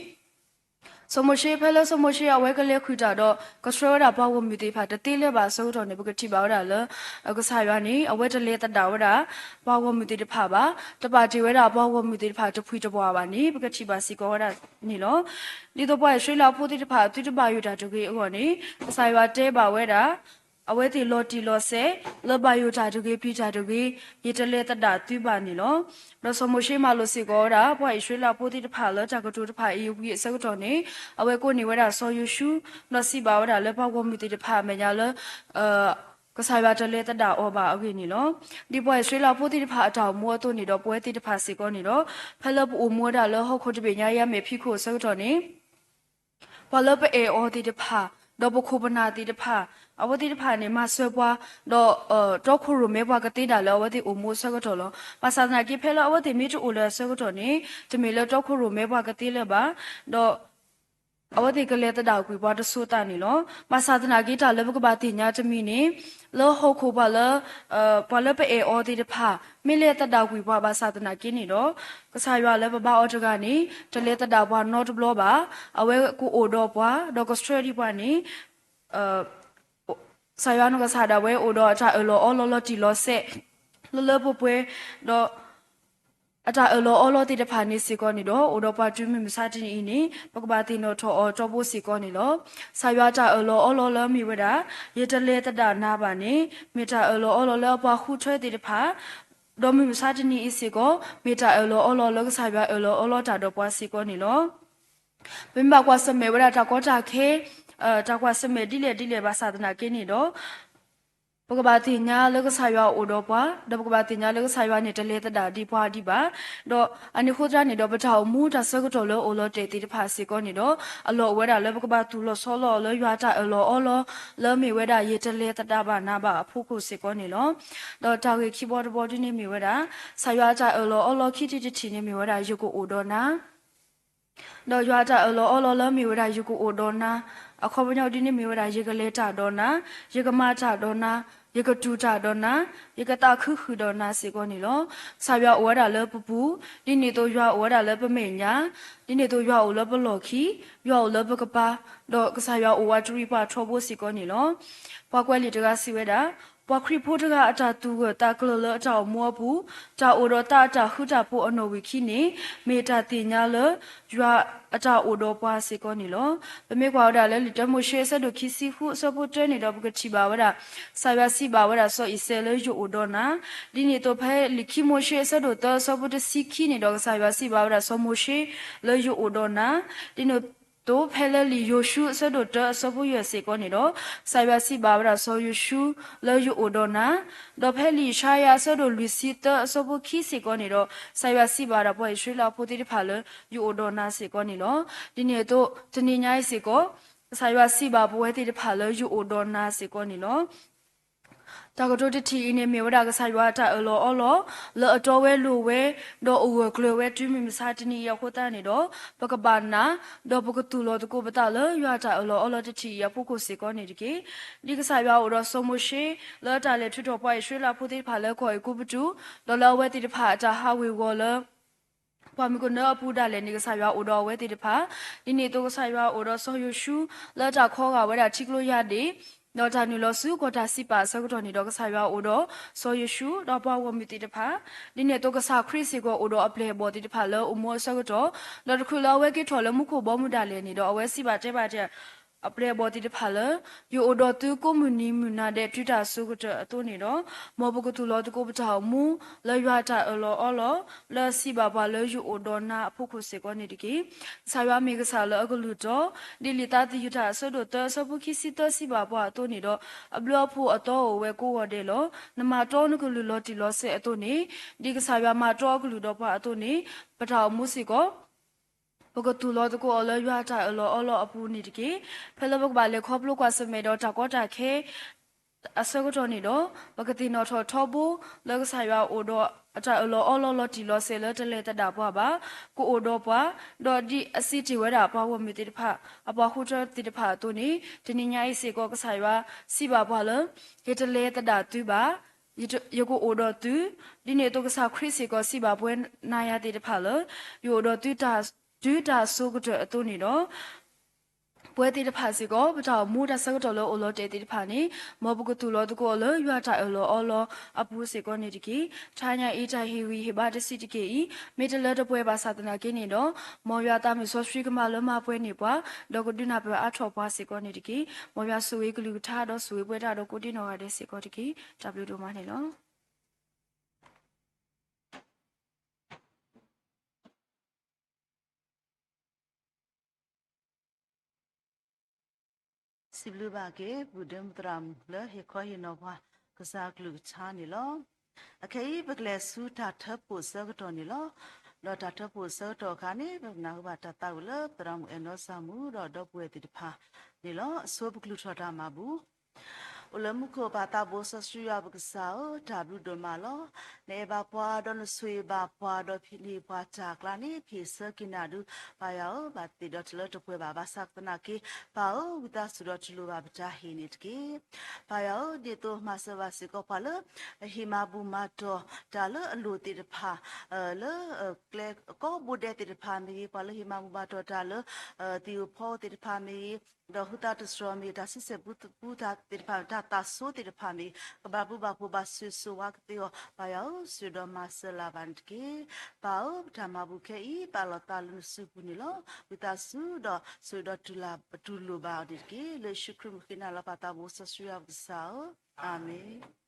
စီၤမိၤၡ့ ဖဲလၢစီၤမိၤၡ့အဝဲကလဲၤဃုာ်တၢ်ဒီး ကဆှၢဝဲဒၣ်ပှၤဂီၢ်မုၢ်သ့ၣ်တဖၣ် တသ့လၢၤဘၣ်အဆၢကတီၢ်န့ၣ် ပကထံၣ်ဘၣ်ဝဲဒၣ်လၢ ကစၢ်ယွၤန့ၣ် အဝဲတလဲၤသဒၣ်ဝဲဒၣ် ပှၤဂီၢ်မုၢ်သ့ၣ်တဖၣ်ဘၣ်, တပာ်တ့ၢ်ဝဲဒၣ်ပှၤဂီၢ်မုၢ်သ့ၣ်တဖၣ်တဖှံတပှၢ်ဘၣ်န့ၣ် ပကထံၣ်ဘၣ်စ့ၢ်ကီးဝဲဒၣ်န့ၣ်လီၤ. ဒ်သိးပှၤအံၣ်စရ့လးဖိသ့ၣ်တဖၣ် အသုတဘၣ်ယိၣ်တၢ်တဂ့ၤအဂီၢ်န့ၣ် ကစၢ်ယွၤတဲဘၣ်ဝဲဒၣ် အဝဲသ့ၣ်လီၤတံၢ်လီၤဆဲး လၢဘၣ်ယိၣ်တၢ်တဂ့ၤ ပျံၤတၢ်တဂ့ၤ ယတလဲၤသဒၣ်သုဘၣ်န့ၣ်လီၤ. ဒီးစီၤမိၤၡ့မၤလိာ်စ့ၢ်ကီးဝဲဒၣ် ပှၤအံၣ်စရ့လးဖိသ့ၣ်တဖၣ်လၢတၢ်ကတိၤတဖၣ်အံၤဝံၤအဆၢကတီၢ်န့ၣ် အဝဲကိးန့ၢ်ဝဲဒၣ်စီၤယိၤၡူ ဒီးစံးဘၣ်ဝဲဒၣ်လၢပှၤဂီၢ်မုၢ်သ့ၣ်တဖၣ်အမဲာ်ညါလၢ ကစၢ်ယွၤတလဲၤသဒၣ်အီၤဘၣ်အဂ့ၢ်န့ၣ်လီၤ. ဒ်ပှၤအံၣ်စရ့လးဖိသ့ၣ်တဖၣ်အတၢ်အိၣ်မူအသိးန့ၣ်ဒီး ပဝဲသ့ၣ်တဖၣ်စ့ၢ်ကီးန့ၣ်ဒီး ဖဲလၢပအိၣ်မူဝဲဒၣ်လၢဟီၣ်ခိၣ်တဘ့ၣ်ညါအံၤအမဲာ်ဖံးခိၣ်အဆၢကတီၢ်န့ၣ် ပှၤလၢပအဲၣ်အီၤသ့ၣ်တဖၣ်, ဒီးပခိၣ်ပနၢ်သ့ၣ်တဖၣ်, အဝဲသ့ၣ်တဖၣ်န့ၣ် မၤစၢၤပှၤ, ဒီးတီခိၣ်ရိၣ်မဲပှၤကသ့ဒၣ်လၢအဝဲသ့ၣ်အိၣ်မူအဆၢကတီၢ်လီၤ. ဘၣ်ဆၣ်သနာ်က့ ဖဲလၢအဝဲသ့ၣ်မ့ၢ်တအိၣ်လၢၤအဆၢကတီၢ်န့ၣ် တမ့ၢ်လၢတီခိၣ်ရိၣ်မဲပှၤကသ့လၢၤဘၣ်, ဒီး အဝဲသ့ၣ်ကလဲၤသဒၣ်ကွံာ်ပှၤတစိၤသးန့ၣ်လီၤ. ဘၣ်ဆၣ်သနာ်က့ တၢ်လၢပကဘၣ်သ့ၣ်ညါတမံၤန့ၣ် လၢဟီၣ်ခိၣ်ပှၤလၢ ပှၤလၢပအဲၣ်အီၤသ့ၣ်တဖၣ် မ့ၢ်လဲၤသဒၣ်ကွံာ်ပှၤဘၣ်ဆၣ်သနာ်က့န့ၣ်ဒီး ကစၢ်ယွၤလၢပဘါအီၤတဂၤန့ၣ် တလဲၤသဒၣ်ပှၤနီတဘျီဘၣ်. အဝဲကအိၣ်ဒီးပှၤ ဒီးကဆှၢဒံးပှၤန့ၣ် ကစၢ်ယွၤနီၢ်ကစၢ်ဒၣ်ဝဲအိၣ်ဒီးအတၢ်အၢၣ်လီၤအီလီၤလီၤတံၢ်လီၤဆဲး လၢလၢပှဲၤပှဲၤ, ဒီး အတၢ်အၢၣ်လီၤအီလီၤသ့ၣ်တဖၣ်န့ၣ်စ့ၢ်ကီးန့ၣ်ဒီး အိၣ်ဒီးပှၤတုၤမုၢ်မဆါတနံၤအံၤန့ၣ် ပကဘၣ်သ့ၣ်နီၣ်ထီၣ်အီၤတီဘိစ့ၢ်ကီးန့ၣ်လီၤ. ကစၢ်ယွၤအတၢ်အၢၣ်လီၤအီလီၤလၢအမ့ၢ်ဝဲဒၣ် ယတလဲၤသဒၣ်နၤဘၣ်န့ၣ် မ့ၢ်တၢ်အၢၣ်လီၤအီလီၤလၢအပှၤဃုထၢသ့ၣ်တဖၣ် ဒီးမုၢ်မဆါတနံၤအံၤစ့ၢ်ကီး မ့ၢ်တၢ်အၢၣ်လီၤအီလီၤလၢကစၢ်ယွၤအၢၣ်လီၤအီလီၤတၢ်ဒီးပှၤစ့ၢ်ကီးန့ၣ်လီၤ. ပမ့ၢ်ဘၣ်ကွၢ်ဆၢၣ်မဲာ်ဝဲဒၣ်တၢ်ကီတၢ်ခဲ, တၢ်ကွၢ်ဆၢၣ်မဲာ်ဒ်လဲၣ်ဒ်လဲၣ်ဘၣ်ဆၣ်သနာ်က့န့ၣ်ဒီး ပကဘၣ်သ့ၣ်ညါလၢကစၢ်ယွၤအိၣ်ဒီးပှၤ, ဒီးပကဘၣ်သ့ၣ်ညါလၢကစၢ်ယွၤန့ၣ်တလဲၤသဒၣ်ဒံးပှၤဒံးဘၣ်. ဒီးအန့ၣ်အဃိသတးန့ၣ်ဒီး ပတၢ်အိၣ်မူတၢ်ဆၢကတီၢ်လၢအိၣ်လီၤတဲာ်သ့ၣ်တဖၣ်စ့ၢ်ကီးန့ၣ်ဒီး အလီၢ်အိၣ်ဝဲဒၣ်လၢပကဘၣ်သူၣ်လီၤဆီလီၤအီၤလၢယွၤတၢ်အၢၣ်လီၤအီလီၤ လၢအမ့ၢ်ဝဲဒၣ် ယတလဲၤသဒၣ်ဘၣ်နၤဘၣ်အဖီခိၣ်စ့ၢ်ကီးန့ၣ်လီၤ. ဒီးတၢ်ဂ့ၢ်ခံဘီတဘီဒ်န့ၣ်မ့ၢ်ဝဲဒၣ် ကစၢ်ယွၤအတၢ်အၢၣ်လီၤအီလီၤခံထံၣ်တထံၣ်န့ၣ်မ့ၢ်ဝဲဒၣ် ယကအိၣ်ဒီးနၤ ဒီးယွၤအတၢ်အၢၣ်လီၤအီလီၤလၢအမ့ၢ်ဝဲဒၣ် ယကအိၣ်ဒီးနၤ, အခီပညီဒ်န့ၣ်မ့ၢ်ဝဲဒၣ် ယကလဲၤတၢ်ဒီးနၤ, ယကမၤတၢ်ဒီးနၤ, ယကတူၢ်တၢ်ဒီးနၤ, ယကသးခုဃုာ်ဒီးနၤစ့ၢ်ကီးန့ၣ်လီၤ. ကစၢ်ယွၤအိၣ်ဝဲဒၣ်လၢပပူၤ, ဒ်န့ၣ်အသိးယွၤအိၣ်ဝဲဒၣ်လၢပမဲာ်ညါ, ဒ်န့ၣ်အသိးယွၤအိၣ်လၢပလီၢ်ခံ, ယွၤအိၣ်လၢပကပၤ, ဒီးကစၢ်ယွၤအိၣ်ဝးတရံးပှၤထီဘိစ့ၢ်ကီးန့ၣ်လီၤ. ပှၤကွဲးလံာ်တဂၤစံးဝဲဒၣ်, ပှၤခရံာ်ဖိတဂၤအတၢ်သူၣ်ဂၢၢ်သးကျၢၤလၢအတၢ်အိၣ်မူအပူၤ, တၢ်အိၣ်ဒီးသးအတၢ်ဃူတၢ်ဖိးအနီၣ်ဝံာ်ခံန့ၣ် မ့ၢ်တၢ်သ့ၣ်ညါလၢ ယွၤအတၢ်အိၣ်ဒီးပှၤစ့ၢ်ကီးန့ၣ်လီၤ. ပမ့ၢ်ကွၢ်ဝဲဒၣ်လၢလံာ်တၢမိၤၡ့အဆၢဒိၣ်ခံဆံဃုအဆၢဖိတၢန့ၣ်ဒီး ပကထံၣ်ဘၣ်ဝဲဒၣ် ကစၢ်ယွၤစံးဘၣ်ဝဲဒၣ်စီၤအံၤစဲးလၢယအိၣ်ဒီးနၤ, ဒ်န့ၣ်အသိးဖဲလံာ်ခံမိၤၡ့အဆၢဒိၣ်သၢအဆၢဖိတဆံခံန့ၣ်ဒီး ကစၢ်ယွၤစံးဘၣ်ဝဲဒၣ်စီၤမိၤၡ့လၢယအိၣ်ဒီးနၤ, ဒ်န့ၣ်အသိးဖဲလၢလံာ်ယိၤၡူအဆၢဒိၣ်တၢအဆၢဖိယဲၢ်စ့ၢ်ကီးန့ၣ်ဒီး ကစၢ်ယွၤစံးဘၣ်ဝဲဒၣ်စီၤယိၤၡူလၢယအိၣ်ဒီးနၤ, ဒီးဖဲလံာ်ယၡါယၤအဆၢဒိၣ်လွံၢ်ဆံသၢအဆၢဖိခံစ့ၢ်ကီးန့ၣ်ဒီး ကစၢ်ယွၤစံးဘၣ်ဝဲဒၣ်ပှၤအံၣ်စရ့လးဖိသ့ၣ်တဖၣ်လၢ ယအိၣ်ဒီးနၤစ့ၢ်ကီးန့ၣ်လီၤ. ဒ်န့ၣ်အသိး တနံၤညါအံၤစ့ၢ်ကီး ကစၢ်ယွၤစံးဘၣ်ပဝဲသ့ၣ်တဖၣ်လၢယအိၣ်ဒီးနၤစ့ၢ်ကီးန့ၣ်လီၤ. တၢ်ကတိၤတထံၣ်အံၤန့ၣ်မ့ၢ်ဝဲဒၣ်ကစၢ်ယွၤအတၢ်အၢၣ်လီၤအီလီၤ လၢအတီဝဲလိၤဝဲ ဒီးအိၣ်ဂၢၢ်ကျၢၤဝဲတုၤမုၢ်မဆါတနံၤအံၤအဃိသတးန့ၣ်ဒီး ပကဘၣ်နာ် ဒီးပကသူၣ်လီၤသကိးပသးလၢယွၤအတၢ်အၢၣ်လီၤအီလီၤတထံၣ်အံၤအဖီခိၣ်စ့ၢ်ကီးန့ၣ်တက့ၢ်. ဒ်ကစၢ်ယွၤအိၣ်ဒီးစီၤမိၤၡ့ လၢအတၢ်လဲၤထုးထီၣ်ပှၤအံၣ်စရ့လးဖိသ့ၣ်တဖၣ်လၢကီၢ်အဲၤကူပတူး ဒီးလၢအဝဲသ့ၣ်တဖၣ်အတၢ်ဟးဝ့ၤဝီၤလၢ ပှၢ်မုၢ်ကနၢအပူၤဒၣ်လဲာ်န့ၣ် ကစၢ်ယွၤအိၣ်ဒီးအဝဲသ့ၣ်တဖၣ်, ဒ်န့ၣ်အသိးကစၢ်ယွၤအိၣ်ဒီးစီၤယိၤၡူ လၢတၢ်ခီဂာ်ဝဲဒၣ်ထံကျိယါဒ့ၣ် ဒီးတၢ်နုာ်လီၤဆူကီၢ်တၢ်စံးပာ်အဆၢကတီၢ်န့ၣ်ဒီး ကစၢ်ယွၤအိၣ်ဒီးစီၤယိၤၡူ ဒီးပှၤဂီၢ်မုၢ်သ့ၣ်တဖၣ်, ဒ်န့ၣ်အသိးကစၢ်ခရံာ်စ့ၢ်ကီးအိၣ်ဒီးအပျဲၢ်အဘီၣ်သ့ၣ်တဖၣ်လၢအိၣ်မူအဆၢကတီၢ်, ဒီးတချုးလၢအဝဲက့ၤထီၣ်လၢမူခိၣ်ဘီမုၢ်ဒၣ်လဲာ်န့ၣ်ဒီး အဝဲစံးဘၣ်တဲဘၣ်တဲ အပျဲၢ်အဘီၣ်သ့ၣ်တဖၣ်လၢ ယအိၣ်ဒီးသုကိးမုၢ်နံၤမုၢ်နၤဒဲးတုၤတၢ်အစိၤကတၢၢ်အသိးန့ၣ်ဒီး, မ်ပကသူၣ်လီၤသကိးပတၢ်အိၣ်မူ လၢယွၤအတၢ်အၢၣ်လီၤအီလီၤ လၢအစံးဘၣ်ပှၤလၢယအိၣ်ဒီးနၤအဖီခိၣ်စ့ၢ်ကီးန့ၣ်တက့ၢ်. ကစၢ်ယွၤမ့ၢ်ကစၢ်လၢအကလုၢ်တီ, ဒ်လံာ်သးသယုၢ်တၢ်အဆၢဒိၣ်သၢအဆၢဖိခံဆံသၢစံးဘၣ်ပှၤအသိးန့ၣ်ဒီး, အဘျုးအဖှိၣ်အသီအိၣ်ဝဲကိးဂီၤဒဲးလီၤ. နမၤတီနကလုၢ်လီၤတံၢ်လီၤဆဲးအသိးန့ၣ်, ဒ်ကစၢ်ယွၤမၤတီအကလုၢ်ဒီးပှၤအသိးန့ၣ်, ပတၢ်အိၣ်မူစ့ၢ်ကီး ပကသူၣ်လီၤသကိးအီၤလၢယွၤအတၢ်အၢၣ်လီၤအီလီၤအပူၤန့ၣ်တက့ၢ်. ဖဲလၢပကဘၣ်လဲၤခီဖျိကွၢ်ဆၢၣ်မဲာ်ဒီးတၢ်ကီတၢ်ခဲ အဆၢကတီၢ်န့ၣ်ဒီး, ပကသ့ၣ်နီၣ်ထီၣ်ထီဘိ လၢကစၢ်ယွၤအိၣ်ဒီးအတၢ်အၢၣ်လီၤအီလီၤလီၤတံၢ်လီၤဆဲးလၢတလဲၤသဒၣ်ပှၤဘၣ်, ကအိၣ်ဒီးပှၤ, ဒီးဒ်အစံးတ့ၢ်ဝဲဒၣ်ပှၤဂီၢ်မုၢ်သ့ၣ်တဖၣ် အပှၤဃုထၢသ့ၣ်တဖၣ်အသိးန့ၣ်, တနံၤညါအံၤစ့ၢ်ကီးကစၢ်ယွၤစံးဘၣ်ပှၤလၢ ယတလဲၤသဒၣ်သုဘၣ်, ယတ, ယကအိၣ်ဒီးသု, ဒ်န့ၣ်အသိးကစၢ်ခရံာ်စ့ၢ်ကီးစံးဘၣ်ပဝဲနၤယၤသ့ၣ်တဖၣ်လၢ ယအိၣ်ဒီးသု တုၤတၢ်အစိၤကတၢၢ်အသိးန့ၣ်ဒီး, ပဝဲသ့ၣ်တဖၣ်စ့ၢ်ကီး ပတၢ်အိၣ်မူတၢ်ဆၢကတီၢ်လၢအိၣ်လီၤတဲာ်သ့ၣ်တဖၣ်န့ၣ်, မ်ပကသူၣ်လီၤသကိးအီၤလၢယွၤတၢ်အၢၣ်လီၤအီလီၤအပူၤစ့ၢ်ကီးန့ၣ်တက့ၢ်. တဟါညါအံၤတၢ်ဟ့ၣ်ဂံၢ်ဟ့ၣ်ဘါတဆံးတက့ၢ်အံၤ, မ့ၢ်တလၢတပှဲၤဘၣ်ဆၣ်သနာ်က့န့ၣ်ဒီး, မ်ယွၤသးမုၢ်စီဆှံကမၤလၢမၤပှဲၤန့ၢ်ပှၤ, ဒီးကဒုးနၢ်ပၢၢ်အါထီၣ်ပှၤစ့ၢ်ကီးန့ၣ်တက့ၢ်. မ်ယွၤဆိၣ်ဂ့ၤကလုၢ်ကထါဒီးဆိၣ်ဂ့ၤပှဲၤတၢ်ဒီးကိးဒံနီၢ်ဂၤဒဲးစ့ၢ်ကီးတက့ၢ်. တၢ်ဘျုးဒိၣ်မးန့ၣ်လီၤ. စံးဘျုးဘၣ်က့ၤ ပုၢ်ဒ့မုၣ်သရၣ်မုၣ်လၢဟ့ၣ်ခီဟ့ၣ်နီၤပှၤ ကစၢ်ကလုၢ်ကထါန့ၣ်လီၤ. အခဲအံၤ ပကလဲၤဆူတၢ်ထၢဖှိၣ်ဆၢကတီၢ်န့ၣ်လီၤ. ဒီးတၢ်ထၢဖှိၣ်ဆၢကတီၢ်အခါန့ၣ် ပကနၢ်ဟူဘၣ်တၢ်သးဝံၣ်လၢသရၣ်မုၣ်အဲၣ်နီၢ်စၢ်မူဒီးဒီပုၢ်ဝဲၢ်သ့ၣ်တဖၣ်န့ၣ်လီၤ. အဆိပကလုၢ်ထီၣ်တၢ်မၤဘူၣ် အိၣ်လၢမူခိၣ်ပၢ်သးဘိစီဆှံယွၤပကစၢ်ဧၢ, တၢ်ဘျုးဒိၣ်မးလီၤ. နအဲၣ်ဘၣ်ပှၤဒီးနဆိၣ်ဂ့ၤဘၣ်ပှၤဒီးနဟ့ၣ်ပှၤတၢ်အကျါန့ၣ် ဖ့ၣ်ဆၢက့ၤနၤဒုး ပၢ်ယွၤဧၢ, ဘၣ်သ့ၣ်ဒီးတလၢတပှဲၤဘၣ် ဘၣ်ဆၣ်သနာ်က့ ပၢ်ဧၢ, ဝံသးစူၤဒီးတူၢ်လိာ်ဘၣ်ပတၢ်ဟ့ၣ်န့ၣ်တက့ၢ်. ပၢ်ယွၤဧၢ, ဒ်သိးမၤစၢၤဘၣ်စ့ၢ်ကီးပှၤလၢ အဟ့ၣ်မၤဘူၣ်မၤတီၢ်တၢ်လၢအလိၣ်သ့ၣ်တဖၣ် လၢ ကျဲကိးဘိဒဲးသ့ၣ်တဖၣ်မ့ၢ်ဂ့ၤ, ပှၤလၢဟ့ၣ်မၤဘူၣ်မၤတီၢ်တၢ်လၢ သံၣ်ဧိၤဖီဧိၤသ့ၣ်တဖၣ်မ့ၢ်ဂ့ၤ, ဒီးဟုသးတတြီၢ်မ့ၢ်ဂ့ၤ, တၢ်ဆံဆဲၣ်ပူတၢ်သ့ၣ်တဖၣ်မ့ၢ် တၢ်သးဆိသ့ၣ်တဖၣ်မ့ၢ်ဂ့ၤ, ကဘၣ်ဘျုးဘၣ်ဖှိၣ်ဘၣ်ဆိၣ်ဂ့ၤဆိၣ်ဝါကသ့အီၤ ပၢ်ယွၤဧၢ, ဆိၣ်ဂ့ၤဒီးမၤစၢၤလၢၤဘၣ်န့ၣ်တက့ၢ်. ပၢ်ဧၢ, ပတၢ်မၤဘူၣ်ခဲအံၤ ပာ်လီၤသးလၢနစုပူၤန့ၣ်လီၤ. ဝံသးစူၤဒီး ဆိၣ်ဂ့ၤဒီးတူၢ်လိာ်ဘၣ်အီၤန့ၣ်တက့ၢ်. လၢယ့ၣ်ၡူးခရံာ်မုၣ်ဃ့နၤလၢပၢ်သးဘိစီဆှံယွၤပကစၢ်ဧၢ, အၤမ့ၣ်.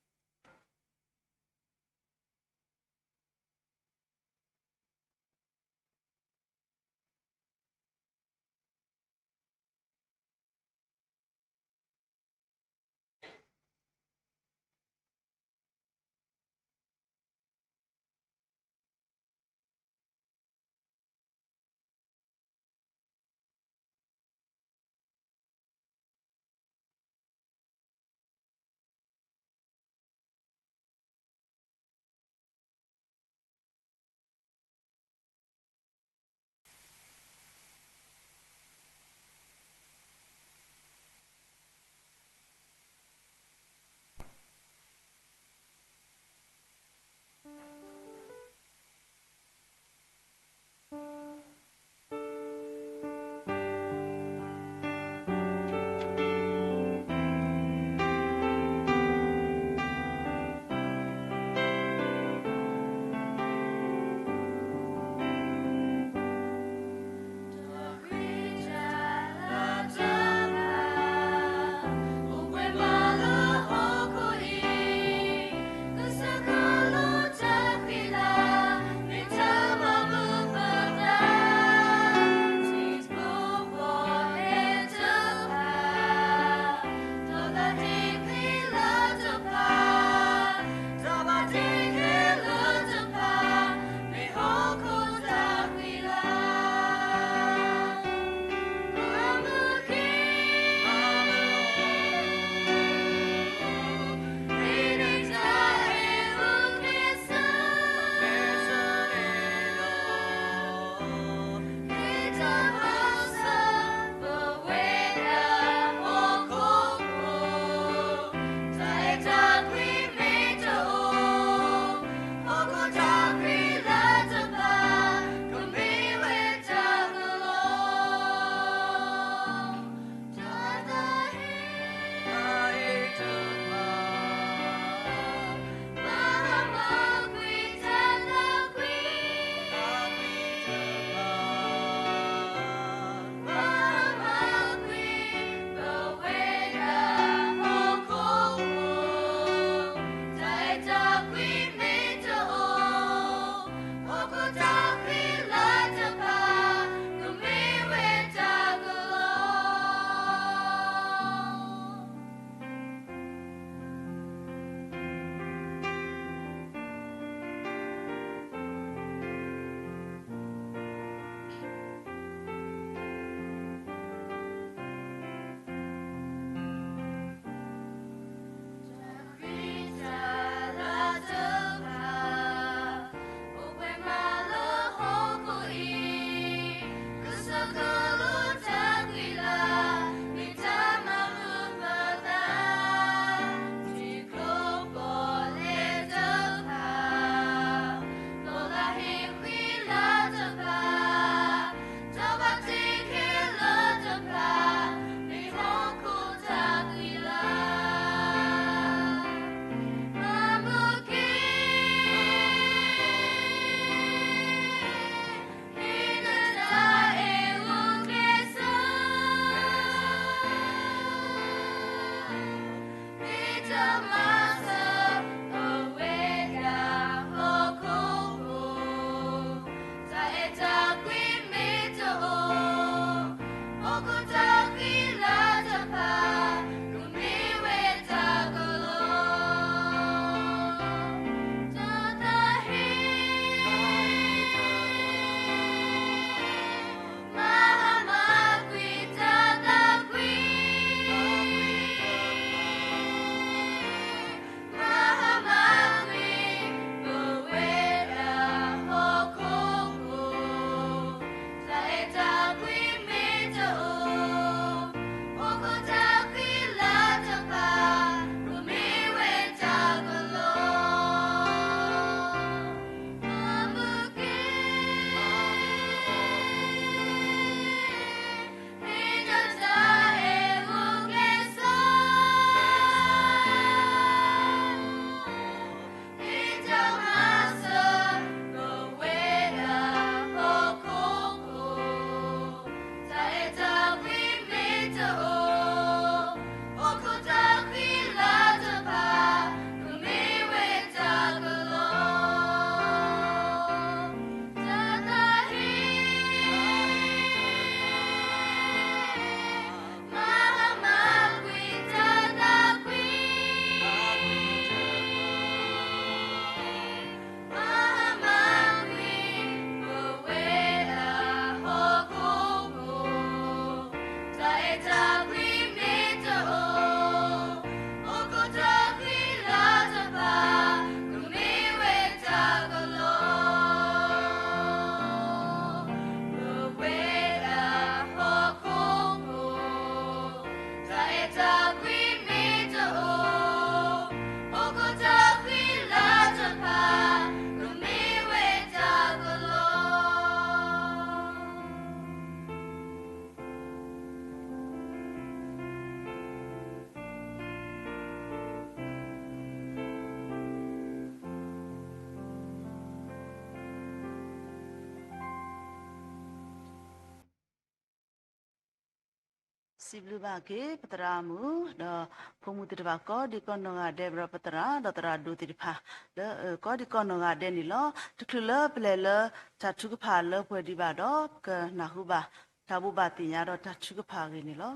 စံးဘျုးဘၣ်က့ၤပသရၣ်မုၣ် ဒီးဖိမုၣ်သ့ၣ်တဖၣ်ကိးဒံးကိးနီၢ်ဂၤဒဲး ဒီးပသရၣ် ဒီးသရၣ်ဒိၣ်သ့ၣ်တဖၣ် လၢကိးဒံးကိးနီၢ်ဂၤဒဲးန့ၣ်လီၤ. တချုးလၢပလဲၤလၢတၢ်ထုကဖၣ်လၢပှဲၤဒံးဘၣ်ဒီး ပကနၢ်ဟူဘၣ် တၢ်ဘိးဘၣ်သ့ၣ်ညါဒီးတၢ်ထုကဖၣ်အဂ့ၢ်န့ၣ်လီၤ.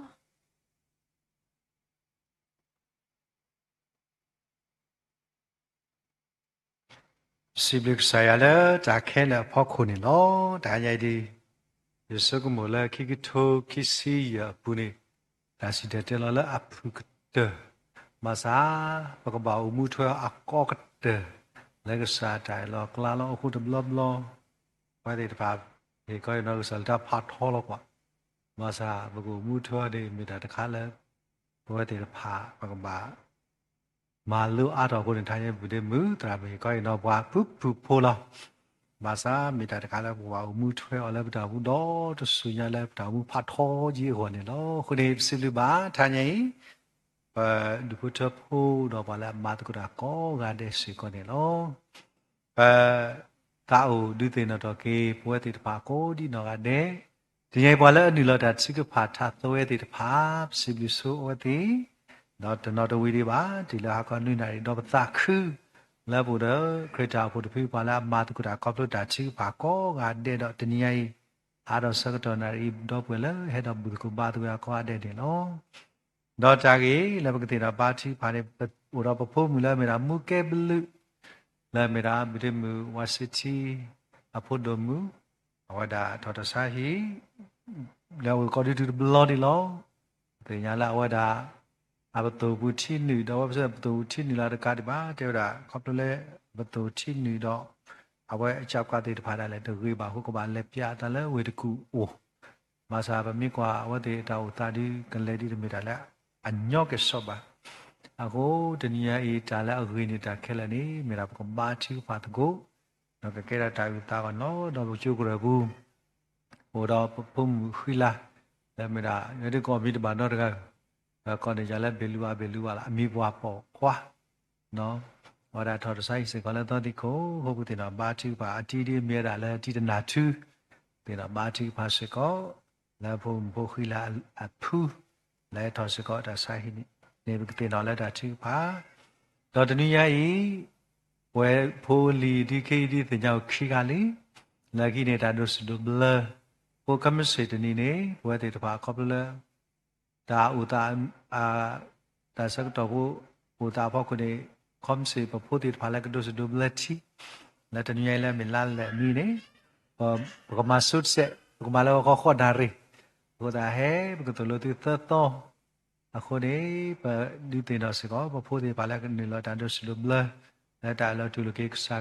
စံးဘျုးကစၢ်ယွၤလၢတၢ်ခဲလၢာ်အဖီခိၣ်န့ၣ်လီၤ. တဟါညါအံၤဒ် ယဆိကမိၣ်လၢခံကထိခံဆံယဲၢ်အပူၤန့ၣ် တၢ်စံၣ်တဲၤတဲလီၤလၢအဖုၣ်ကတၢၢ်, ဘၣ်ဆၣ် ပကဘၣ်အိၣ်မူထွဲအီၤအကိးကတၢၢ် လၢကစၢ်တၢ်အၢၣ်လီၤအကျဲလီၤ. အဃိတဘျီဘျီ ပဝဲသ့ၣ်တဖၣ် ဟ့ၣ်ခီဟ့ၣ်နီၤကစၢ်လၢတၢ်ဖးထီလီၤကွၢ်, ဘၣ်ဆၣ် ပကအိၣ်မူထွဲအီၤန့ၣ် မ့ၢ်တၢ်တခါလၢ ပဝဲသ့ၣ်တဖၣ် ပကဘၣ် မၤလိအါထီၣ်အဃိန့ၣ် တဟါညါအံၤ ပဒ့မုၣ်သရၣ်မုၣ်ဟ့ၣ်ခီဟ့ၣ်နီၤပှၤဖုၣ်ဖုၣ်ဖိလီၤ. ဘၣ်ဆၣ်မ့ၢ်တၢ်တခါလၢပကဘၣ်အိၣ်မူထွဲအီၤလၢပတၢ်အိၣ်မူဒီတစိၤညါလၢပတၢ်အိၣ်မူဖးထီယံၤအဂီၢ်န့ၣ်လီၤ. အဃိန့ၣ် ပစံးဘျုးဘၣ် တဟါညါအံၤ ပဒူၣ်ဖိထၢဖိဒီးပှၤလၢအမၤသကိးတၢ်ကိးဂၤဒဲးစ့ၢ်ကီးန့ၣ်လီၤ. ပသးအိၣ်ဒုးသ့ၣ်နီၣ်ထီၣ်က့ၤ ပဝဲသ့ၣ်တဖၣ်ကိးဒံးနီၢ်ဂၤဒဲး, တနံၤအံၤပှၤလၢအနုာ်လီၤတၢ်ထုကဖၣ်ထးသဝဲသ့ၣ်တဖၣ် ပစံးဘျုးဆိအဝဲသ့ၣ်, ဒီးတနီၤတဝံၤဒံးဘၣ် တုၤလၢဟါခီနွံနၣ်ရံၣ်ဒီးပသးခု လၢပအိၣ်ဒီးခရံာ်တၢ်အိၣ်ဖှိၣ်တဖု ပှၤလၢအမၤသကိးတၢ်ခီဖျိတၢ်ထုကဖၣ်ကိးဂၤဒဲးဒီး တနံၤအံၤ အါထီၣ်ဆၢကတီၢ်နၣ်ရံၣ်အံၤ ဒီပုၢ်ဝဲၢ်လၢဟဲဒီးဘူၣ်သကိးဘါသကိးအကိးဂၤဒဲးန့ၣ်လီၤ. ဒီးတၢ်ဂ့ၢ်လၢပကသ့ၣ်နီၣ်ဘါထုကဖၣ်န့ၣ် ပအိၣ်ဒီးပဖိမုၣ်လၢအမ့ၢ်ဒၣ်မူကဲဘျုး လၢအမ့ၢ်ဒၣ် ဘုဒိၣ်မုၣ် ဝါစ့ထံ အဖိဒိၣ်မုၣ်, အဝဲဒၣ်ထီၣ်တၢ်ဆါဟံၣ် လၢအအိၣ်ကိးဒံးတုၤတဘျီန့ၣ်လီၤ. ပသ့ၣ်ညါလၢအဝဲဒၣ် အပသိၣ်ပူၤထံနုာ် ဒီးအဝဲပစံးပသိၣ်ပူၤထံနုာ်လၢတကးဒံးဘၣ် တဲဝဲဒၣ် ခီဖျိလၢ ပသိၣ်ထံနုာ်ဒီး အဝဲအကၢ်ပှၤသ့ၣ်တဖၣ်ဒၣ်လဲာ်တဂ့ၤဘၣ်အဃိ ကဘၣ်လဲၤပၠးတၢ်လၢဝ့ၢ်တကူၣ်အိၣ် ဘၣ်ဆၣ်ပမ့ၢ်ကွၢ်အဝဲသ့ၣ်တၢ်အိၣ်သးဒုး ကလဲၤဒ်တမ့ၢ်တၢ်လၢအညီကဲၣ်ဆိးဘၣ်. အဃိတနံၤညါအံၤ တၢ်လၢအဂ့ၤန့ၣ် တၢ်ခဲလၢာ်န့ၣ် မ့ၢ်ဒၣ်ပကဘါထုကဖၣ်သကိး, ဒီးကကဲထီၣ်တၢ်အုၣ်သးအဂီၢ်န့ၣ်လီၤ. ဒီးပကၠိကရၢၢ်ပူၤ အိၣ်ဒီးပဖိမုၣ်ဃံလၤ လၢမ့ၢ်ဒၣ် ယဒုးကိးမံၤတဘၣ်နီတဂၤ, ဒီးကိးန့ၣ်ယၤလၢဘ့ၣ်လူအါဘ့ၣ်လူအါလီၤ အမံၤပှၢ်ပိာ်ခွါ အဝဲဒၣ်ထီၣ်တၢ်ဆါဟံၣ်စ့ၢ်ကီးလၢသီသံၣ်ခိၣ်, အဃိပကသ့ၣ်နီၣ်ဘါထုကဖၣ် အတံၤဒ်အမ့ၢ်ဝဲဒၣ်လၢတံၤတနၢ်ထူ, သ့ၣ်နီၣ်ဘါထုကဖၣ်စ့ၢ်ကီး လၢဖိမုၣ်ဖိဃံလၤအဖု လၢထီၣ်စ့ၢ်ကီးတၢ်ဆါဟံၣ်န့ၣ် ပကသ့ၣ်နီၣ်လၢတၢ်ထုကဖၣ်, ဒီးတနွံညါအံၤ ပဝဲဖိလံၤဒ်ခဲအံၤဒ်သ့ၣ်ညါအိၣ်ခံဂၤလံ, လၢခံန့ၣ်တၢ်ဒိးစံၣ်ဒိးဘျၢ, ဖိခဲမုၢ်ဆ့ၣ်တနံၤန့ၣ် ပဝဲသ့ၣ်တဖၣ်ခီဖျိလၢ တၢ်အိၣ်သး တၢ်ဆၢကတီၢ်ဖိ အိၣ်သးအဖီခိၣ်န့ၣ် ခီမ့ၢ်စ့ၢ်ပဖိသ့ၣ်တဖၣ်လၢကဒိးစံၣ်ဒိးဘျၢထံ လၢတနွံညါအံၤလၢအမ့ၢ်လါလဲၣ်နွံန့ၣ် ပကမၤဆိတစဲး ပကမၤလၢဂီၤခီဃိးနၣ်ရံၣ်, အဃိသတးဟဲ ပကသိၣ်လိသုသၢသီ, အဃိန့ၣ် ပဒုးသ့ၣ်နီၣ်စ့ၢ်ကီး ပဖိသ့ၣ်တဖၣ်လၢကနုာ်လီၤတၢ်ဒိးစံၣ်ဒိးဘျၢ လၢတၢ်အၢၣ်လီၤတူၢ်လိာ်က့ၤကစၢ်ခရံာ်ကိးဂၤဒဲး ခဲမုၢ်ဆ့ၣ်ဂီၤခီဃိးနၣ်ရံၣ် ကစၢ်ဒီးသိၣ်လိခဲဒုလၢယအိၣ်ဒံးအိၣ်ဒံးအခံဂၤန့ၣ်လီၤ. အဃိပဖိပလံၤလၢအဲၣ်ဒိးဒိးစံၣ်ဒိးဘျၢထံ ပှၤ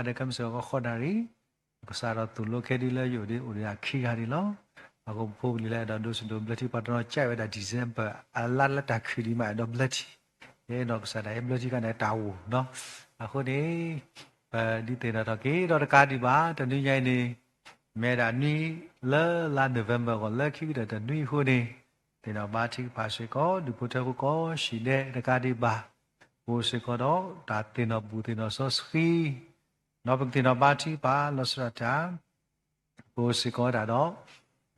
တနီၤကးဝဲဒၣ် December အလါလၢတၢ်ခုၣ်ဒံးမး အဲၣ်ဒိးဘျၢထံ, အဲၣ်ဒိးကစၢ်ဒၣ်ဟဲဘျၢထံခါန့ၣ်တၢ်အိၣ်နီၤ, အဃိန့ၣ် ပဒုးသ့ၣ်နီၣ်ထီၣ်က့ၤဒီးတကးဒံးဘၣ် တနွံညါအံၤန့ၣ် မ့ၢ်ဒၣ်နွံလၢလါ November ဂီၢ်လၢခံကတၢၢ်တနွံအဃိန့ၣ် သ့ၣ်နီၣ်ဘါထုကဖၣ်စ့ၢ်ကီး ဒူၣ်ဖိထၢဖိကိးဆံးဒဲးတကးဒံးဘၣ်, ပအိၣ်စ့ၢ်ကီးဒီးတၢ်သ့ၣ်နီၣ်ဘူၣ်သ့ၣ်နီၣ်စီဆှံ ဒီးပကသ့ၣ်နီၣ်ဘါထုကဖၣ်လီၤဆီဒၣ်တၢ် ပအိၣ်စ့ၢ်ကီးတၢ်ဒီး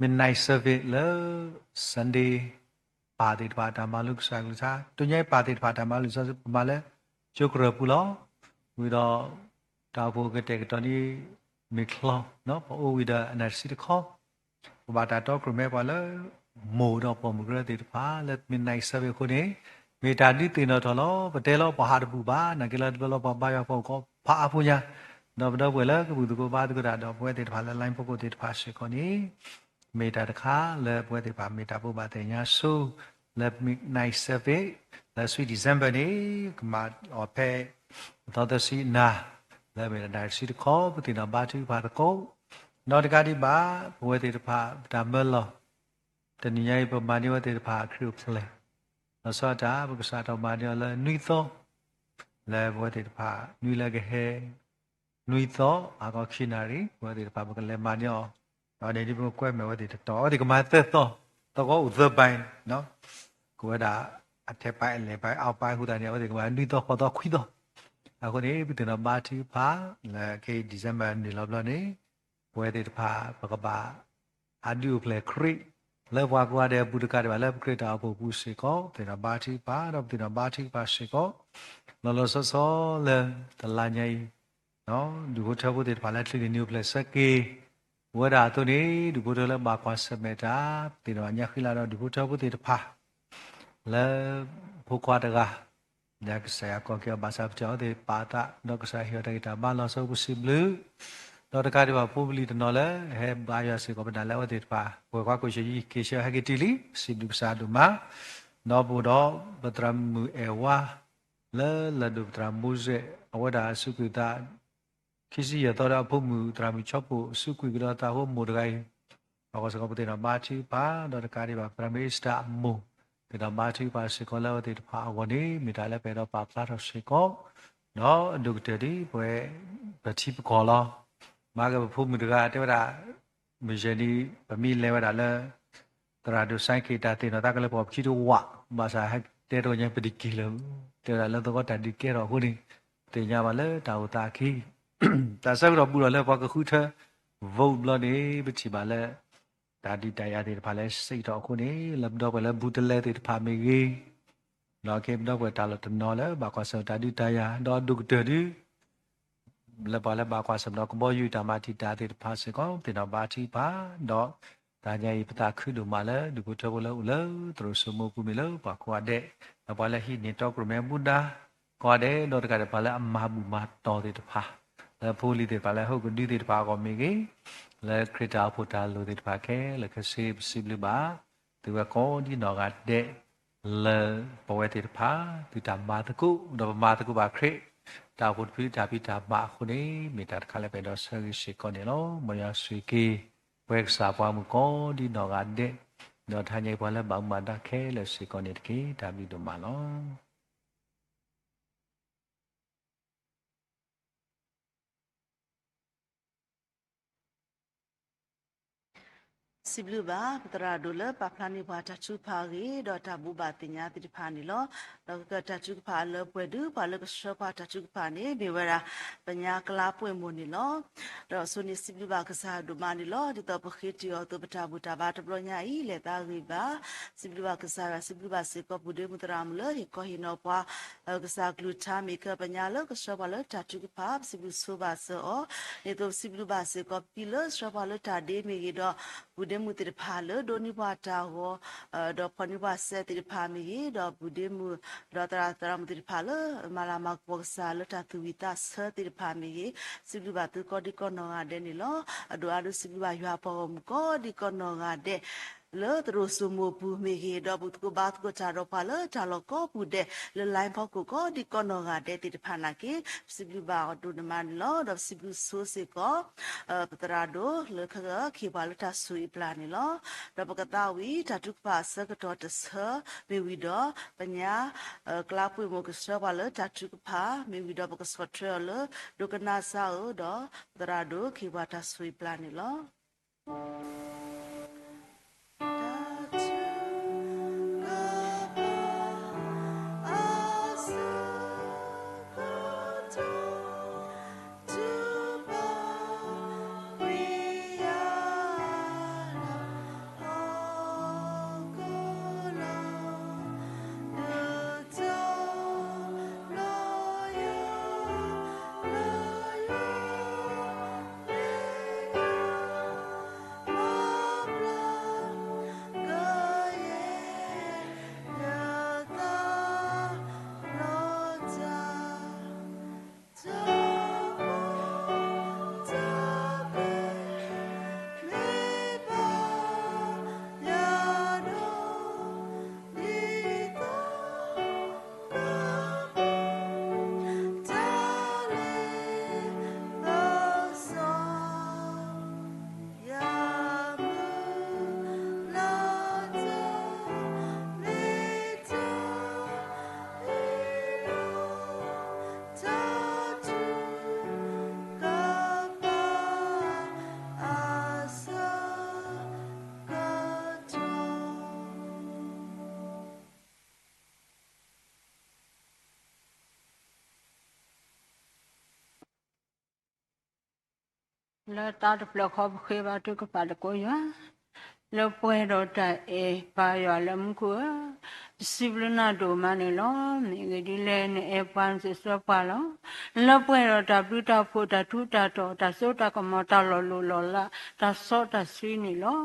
midnight service လၢ Sunday ပၢ်သ့ၣ်တဖၣ်တၢ်မၤလိကစၢ်ကလုၢ်ကထါ, တနွံညါအံၤပၢ်သ့ၣ်တဖၣ်တၢ်မၤလိကစၢ် ပမၤလၢကၠိကရၢၢ်ပူၤလီၤ. ဝံၤဒီး တၢ်အိၣ်ဖှိၣ်ကတဲာ်ကတီၤန့ၣ် မ့ၢ်ချီ, ပအိၣ်ဝံၤဒီးအနၢ်တဆံတခီ ပဘၣ်တၢ်တီကြိုးမဲပှၤလၢ မိၢ်ဒီးပိာ်မုၣ်ကရၢသ့ၣ်တဖၣ်လၢ midnight service အဃိန့ၣ် မ့ၢ်တၢ်ဒုးသ့ၣ်နီၣ်ထီၣ်လီၤ. ပတဲလီၤပှၤဟးတဘူၣ်ဘၣ်, နာ်က့လၢတဘျီလီၤပှၤဘါယွၤပှၤအိၣ်ကီးဖးအါဖိညါ, ဒီးပဒီပုၢ်ဝဲၢ်လၢကဘူၣ်သကိးဘါသကိးတၢ်ဒီးပဝဲသ့ၣ်တဖၣ်လၢ line ဖီခိၣ်သ့ၣ်တဖၣ်စ့ၢ်ကီးန့ၣ် မ့ၢ်တၢ်တခါလၢပဝဲသ့ၣ်တဖၣ်မ့ၢ်တၢ်ဘိးဘၣ်သ့ၣ်ညါဆိ လၢ midnight service လၢ Sweet December န့ၣ် ကမၤအီၤဖဲ အသီသၢဆံနၣ် လၢမ့ၢ်တၢ်နၢ်တဆံတခီ ပသ့ၣ်နီၣ်ဘါထုကဖၣ်သကိး, ဒီးတကးဒံးဘၣ် ပဝဲသ့ၣ်တဖၣ်ပတၢ်မၢလီၤ တနံၤညါအံၤပမၤန့ၢ်ဝဲသ့ၣ်တဖၣ်ခရံာ်အိၣ်ဖျဲၣ် လီၤဆီဒၣ်တၢ် ပကစးထီၣ်မၤန့ၢ်အီၤလၢနွံသီ လၢပဝဲသ့ၣ်တဖၣ် နွံလၢကဟဲ နွံသီ ဟါခီခံနၣ်ရံၣ် ပဝဲသ့ၣ်တဖၣ်ပကလဲၤမၤန့ၢ်အီၤ, ဒီးန့ၣ်ဒ်ပကွဲမုာ်ဝဲသ့ၣ်တတီၤ အဝဲသ့ၣ်ကမၤသၢသီ, သီဂီၤအိၣ်သၢဘါ, ကဝဲဒၣ် အထဲပၢ်အလဲၢ်ပၢ်အါပၢ်အဃိသတးန့ၣ် အဝဲသ့ၣ်ကမၤနွံသီဃိးသီခွံသီ, အဃိန့ၣ် ပသ့ၣ်နီၣ်ဘါထုကဖၣ် လၢခဲအံၤ December နုာ်လီၤဘျီန့ၣ် ပဝဲသ့ၣ်တဖၣ် ပကဘၣ် အဒုးအိၣ်ဖျဲၣ်ခရံာ် လၢပှၤကိးဂၤဒဲးအပူၤတကးဒံးဘၣ် လၢပခရံာ်တၢ်အိၣ်ဖှိၣ်ပူၤစ့ၢ်ကီး ပသ့ၣ်နီၣ်ဘါထုကဖၣ် ဒီးပသ့ၣ်နီၣ်ဘါထုကဖၣ်စ့ၢ်ကီး လီၤလီၤဆီဆီလၢတလါညါအံၤ ဒူၣ်ဖိထၢဖိသ့ၣ်တဖၣ်လၢ ချံးန့ၢ်နံၤအိၣ်ဖျဲၣ်ဆၢက့ၤ ဝဲဒၣ်အသိးန့ၣ် ဒူၣ်ဖိထၢလၢဘၣ်ကွၢ်ဆၢၣ်မဲာ်တၢ် ပသ့ၣ်နီၣ်ညါဃံလၤဒီးဒူၣ်ဖိထၢဖိသ့ၣ်တဖၣ် လၢဖိခွါတဂၤ ဒီးကစၢ်ယွၤကိးက့ၤအီၤဘၣ်ဆၣ် ပထံၣ်အီၤသ့ၣ်ပာ်အသး ဒီးကစၢ်ဟ့ၣ်အီၤတၢ်ဂံၢ်တၢ်ဘါလီၤဆီပူၤစံးဘျုး ဒီးတကးဒံးဘၣ်ဖိပလံၤတနီၤလၢ ဟဲဘါယွၤစ့ၢ်ကီး ပနာ်လၢအဝဲသ့ၣ်တဖၣ် ပှဲၤကွၢ်ကိးဆၢယံၤက့ၤဆၢဟဲက့ၤတံၢ်လံ ပစံးဘျုးကစၢ်ဒိၣ်မး ဒီးပအိၣ်ဒီးပသရၣ်မုၣ်အဲၣ်ဝါ လၢလၢၢ်ဒိၣ်ပသရၣ်မိၤစဲး အဝဲဒၣ်အစုကွံာ်သး ခံဆံယဲၢ်သီဒီးအဖိမုၣ်သရၣ်မုၣ်ဆီဖိ အစုကွံာ်ကဒီးသးဟိမိၢ်တဂၤအံၤ အဂီၢ်စ့ၢ်ကီးပသ့ၣ်နီၣ်ဘါထုကဖၣ် ဒီးတကးဒံးဘၣ် သရၣ်မုၣ်အ့စတၢ်အမိၢ် သ့ၣ်နီၣ်ဘါထုကဖၣ်စ့ၢ်ကီးလၢအဝဲသ့ၣ်တဖၣ်အဂီၢ်န့ၣ် မ့ၢ်တၢ်လၢပအဲၣ်ဒိးပာ်ဖျါထီၣ်စ့ၢ်ကီး ဒီးအဒိၣ်ကတၢၢ်ဒ်ပဝဲ ပထံပကီၢ်လီၤ. မၤက့ၤပဖိမုၣ်တဂၤတဲဝဲဒၣ် မုၢ်ယဲၢ်နံၤ ပမ့ၢ်လဲၤဝဲဒၣ်လၢ သရၣ်ဒိၣ်စဲက့ၤတၢ်သ့ၣ်နီၣ်သးကလၢပှၤပခံတဝး ဘၣ်ဆၣ်ဟဲတဲတဂီၢ်ညါပတက့ၤလၢၤ တဲဝဲဒၣ်လၢသဝီတၢ်ဒုးကဲထီၣ်အဃိန့ၣ် သ့ၣ်ညါဘၣ်လၢတၢ်အိၣ်သးအခံ တၢ်ဆၢကတီၢ်ဘူးဒီးလၢပှၤကဃုထၢ vote ဘျီန့ၣ် ပထံၣ်ဘၣ်လၢ တၢ်ဒုးတၢ်ယၤသ့ၣ်တဖၣ်လၢစံးထီၣ်အဃိန့ၣ် လၢပဒီပုၢ်ဝဲၢ်လၢဘူးတလဲသ့ၣ်တဖၣ်မ့ၢ်ဂ့ၤ ဒီးက့ၤပဒီပုၢ်ဝဲၢ်တၢ်လီၢ်တနီၤလၢဘၣ်ကွၢ်ဆၢၣ်တၢ်ဒုးတၢ်ယၤ ဒီးအဒိၣ်ကတၢၢ်ဒုး လၢပှၤလၢဘၣ်ကွၢ်ဆၢၣ်ဒီးကဘီယူၤတၢ်မၤတံာ်တာ်သ့ၣ်တဖၣ်စ့ၢ်ကီး သ့ၣ်နီၣ်ဘါထုကဖၣ် ဒီးတၢ်ညါအံၤ ပသးခုဒိၣ်မးလၢ ဒူၣ်ဖိထၢဖိလၢအိၣ်လၢသရိာ်စိမိပူၤမ့ၢ်လၢပှၤကိးဂၤဒဲး ဒီးပှၤလၢဟံးန့ၢ်တီကြိၢ်မဲာ်မူဒါ ကိးဂၤဒဲး ဒီးတကးဒံးပှၤလၢအမၤဘူၣ်မၤတီၢ်သ့ၣ်တဖၣ် လၢဖိလံၤသ့ၣ်တဖၣ်လၢဟီၣ်ခိၣ်ဒူသ့ၣ်တဖၣ်အဂီၢ်မ့ၢ်ဂ့ၤ လၢခရံာ်တၢ်အိၣ်ဖှိၣ်တၢ်လိၣ်သ့ၣ်တဖၣ်ခဲလၢာ်ခဲဆ့ ပစံးဘျုးဘၣ် သုဝဲကိးဒ်နီၢ်ဂၤဒဲး လၢပဝဲသ့ၣ်တဖၣ် သုတၢ်မၤသကိး ဒီးပမၤသကိးဘၣ်ခရံာ် တၢ်အိၣ်ဖှိၣ်တဖုတၢ်ဖံးတၢ်မၤအဃိန့ၣ် မ့ၢ်တၢ်တခါလၢပအဲၣ်ဒိးဆၢဂ့ၤစ့ၢ်ကီးန့ၣ်လီၤ. မ်ယွၤဆိၣ်ဂ့ၤက့ၤ ပဝဲကစၢ်ပှၤမုၣ်ကိးဒ်နီၢ်ဂၤဒဲး ဒီးတဟါညါအံၤပှၤလၢဘၣ်မူဘၣ်ဒါခဲလၢာ်စ့ၢ်ကီးန့ၣ်တက့ၢ်. တၢ်ဘျုးဒိၣ်မးလီၤ. စံးဘျုးဘၣ် ပသရၣ်ဒိၣ်လၢပာ်ဖျါန့ၢ်ပှၤတၢ်ထုကဖၣ်အဂ့ၢ် ဒီးတၢ်ဘိးဘၣ်သ့ၣ်ညါသ့ၣ်တဖၣ်န့ၣ်လီၤ. ဒီးကတၢ်ထုကဖၣ်အလၢပှဲၤဒုး ပှၤလၢကဆှၢပှၤတၢ်ထုကဖၣ်န့ၣ် မ့ၢ်ဝဲဒၣ် ပညါကျါပှဲၤမိၢ်န့ၣ်လီၤ. ဒီးအဆိန့ၣ်စံးဘျုးဘၣ်ကစၢ်ဒိၣ်မးန့ၣ်လီၤ. ဒ်သိးပဃ့တံၢ်အီၤအသိး ပတၢ်ဘူၣ်တၢ်ဘါတဘျီညါအံၤ လဲၤသးဂ့ၤဘၣ်. စံးဘျုးဘၣ်ကစၢ်ယွၤ စံးဘျုးဘၣ်စ့ၢ်ကီး ပူၤဒ့မုၢ်သရၣ်မုၣ်လၢဟ့ၣ်ကီဟ့ၣ်နီၤပှၤ ကစၢ်ကလုၢ်ကထါမ့ၢ်ကပညါလၢကဆှၢပှၤလၢတၢ်ထုကဖၣ် ပစံးဘျုးဆိဘၣ်စၢၤအီၤ ဒ်သိးပစံးဘျုးဘၣ်စ့ၢ်ကီး ပဖံလၢဆှၢပှၤလၢတၢ်ဒ့မ့ၢ်ဂ့ၤ ဒီးပူၤဒ့မုၢ်သ့ၣ်တဖၣ်လၢဒိးန့ၢ်ပှၤတၢ်ဂီၤ ဒီးဖီၣ်န့ၢ်ပှၤစဲးသ့ၣ်တဖၣ်မ့ၢ်ဂ့ၤ ဒီးပူၤဒ့မုၢ် ဒီးသရၣ်သရၣ်မုၣ်သ့ၣ်တဖၣ်လၢ မၤလၤမၤကပီၤကစၢ်လၢတၢ်သူၣ်ဝံၣ်သးဆၢသ့ၣ်တဖၣ်မ့ၢ်ဂ့ၤ စံးဘျုးဘၣ်သုကိးဒံကိးနီၢ်ဂၤဒဲးန့ၣ်လီၤ. အဒိၣ်အါဒိၣ်စံးဘျုးဘၣ်ယွၤပှၤဂီၢ်မုၢ်ကိးဒံကိးနီၢ်ဂၤဒဲး လၢသရိာ်စိမိၤပူၤမ့ၢ်ဂ့ၤ ဒီးဘူၣ်သကိးဘါသကိးတၢ်ဒီးပှၤလၢတၢ်လီၢ်ကိးပူၤဒဲး လၢ line ဖီခိၣ်ကိးဒံကိးနီၢ်ဂၤဒဲးသ့ၣ်တဖၣ်နာ်က့ ပစံးဘျုးဘၣ်အီၤဒိၣ်န့ၣ်မးန့ၣ်လီၤ. ဒီးပစံးဘျုးဆိစ့ၢ်ကီး ပသရၣ်ဒိၣ်လၢခ့ၣ်ပှၤလၢတၢ်ဆိၣ်ဂ့ၤပျၢ်န့ၣ်လီၤ. ဒီးပကသးဝံၣ်တၢ်ထုကဖၣ်အဆၢကတီၢ်တဆၢ မ့ၢ်ဝံၤဒီး ပညါ ကျါပှဲၤမိၢ်ကဆှၢပှၤလၢတၢ်ထုကဖၣ် မ့ၢ်ဝံၤဒီးပကဆီၣ်ထွဲအီၤလၢ ဒိကနၣ်စၢ်ဧၢ ဒီးပသရၣ်ဒိၣ်ခ့ၣ်ပှၤတၢ်ဆိၣ်ဂ့ၤပျၢ်န့ၣ်လီၤ. လၢတၢ်တဖျၢၣ်ဃီပဃ့ဘါထုကဖၣ်သကိးယွၤ, လၢပှဲၤဒီးတၢ်အဲၣ်ပၢ်ယွၤလၢမူခိၣ်ဧၢ, ပစံးဘျုးနၤဒိၣ်မးန့ၣ်လီၤ. မ့ၢ်ဂ့ၢ်ဒ်လဲၣ် နအဲၣ်ပှၤနစိာ်ဆှၢပှၤလီၤ. လၢပှဲၤဒီးတၢ်ဘျုးတၢ်ဖှိၣ် တၢ်ထူးတၢ်တီၤ တၢ်စိတၢ်ကမီၤ တၢ်လီၤလိၢ်လီၤလး တၢ်စီတၢ်ဆှံန့ၣ်လီၤ.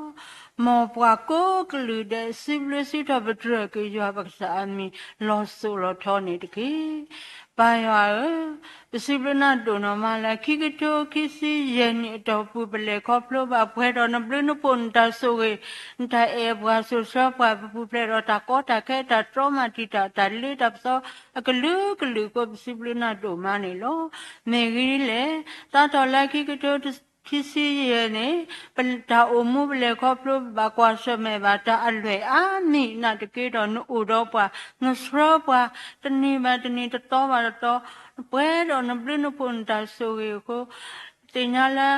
မ်ပှၤကိးကလုာ်ဒဲး စံးဘျုးစံးထီၣ်ပတြၢၤက့ၤယွၤပကစၢ်အမံၤ လီၤစိၤလီၤထီန့ၣ်တက့ၢ်. ပၢ်ယွၤဧၢ, ပစံးဘျုးနၤဒိၣ်နီၢ်မးလၢ ခံကထိခံဆံယဲၢ်နံၣ်အတီၢ်ပူၤ ပလဲၤခီဖျိဘၣ်ပှဲၤဒီးနဘျုးနဖှိၣ်နတၢ်ဆိၣ်ဂ့ၤ, နတၢ်အဲၣ်ပှၤစိာ်ဆှၢပှၤ ပပူၤဖျဲးဒီးတၢ်ကီတၢ်ခဲ တၢ်တြီမၤတံာ်တာ် တၢ်လ့တၢ်ပစီအကလုာ်ကလုာ်အဃိ ပစံးဘျုးနၤဒိၣ်မးန့ၣ်လီၤ. မ့ၢ်ဂ့ၢ်ဒ်လဲၣ်, စးထီၣ်လၢခံကထိခံဆံယဲၢ်န့ၣ် တၢ်အိၣ်မူပလဲၤခီဖျိဘၣ် ကွၢ်ဆၢၣ်မဲာ်ဘၣ်တၢ်အလွဲၢ်အါမံၤနာ်သက့ဒီး နအိၣ်ဒီးပှၤ နဆှၢပှၤ တနံၤဘၣ်တနံၤ တသီဘၣ်တသီ ပှဲၤဒီးနဘျုးနဖှိၣ်နတၢ်ဆိၣ်ဂ့ၤအဃိ သ့ၣ်ညါလၢ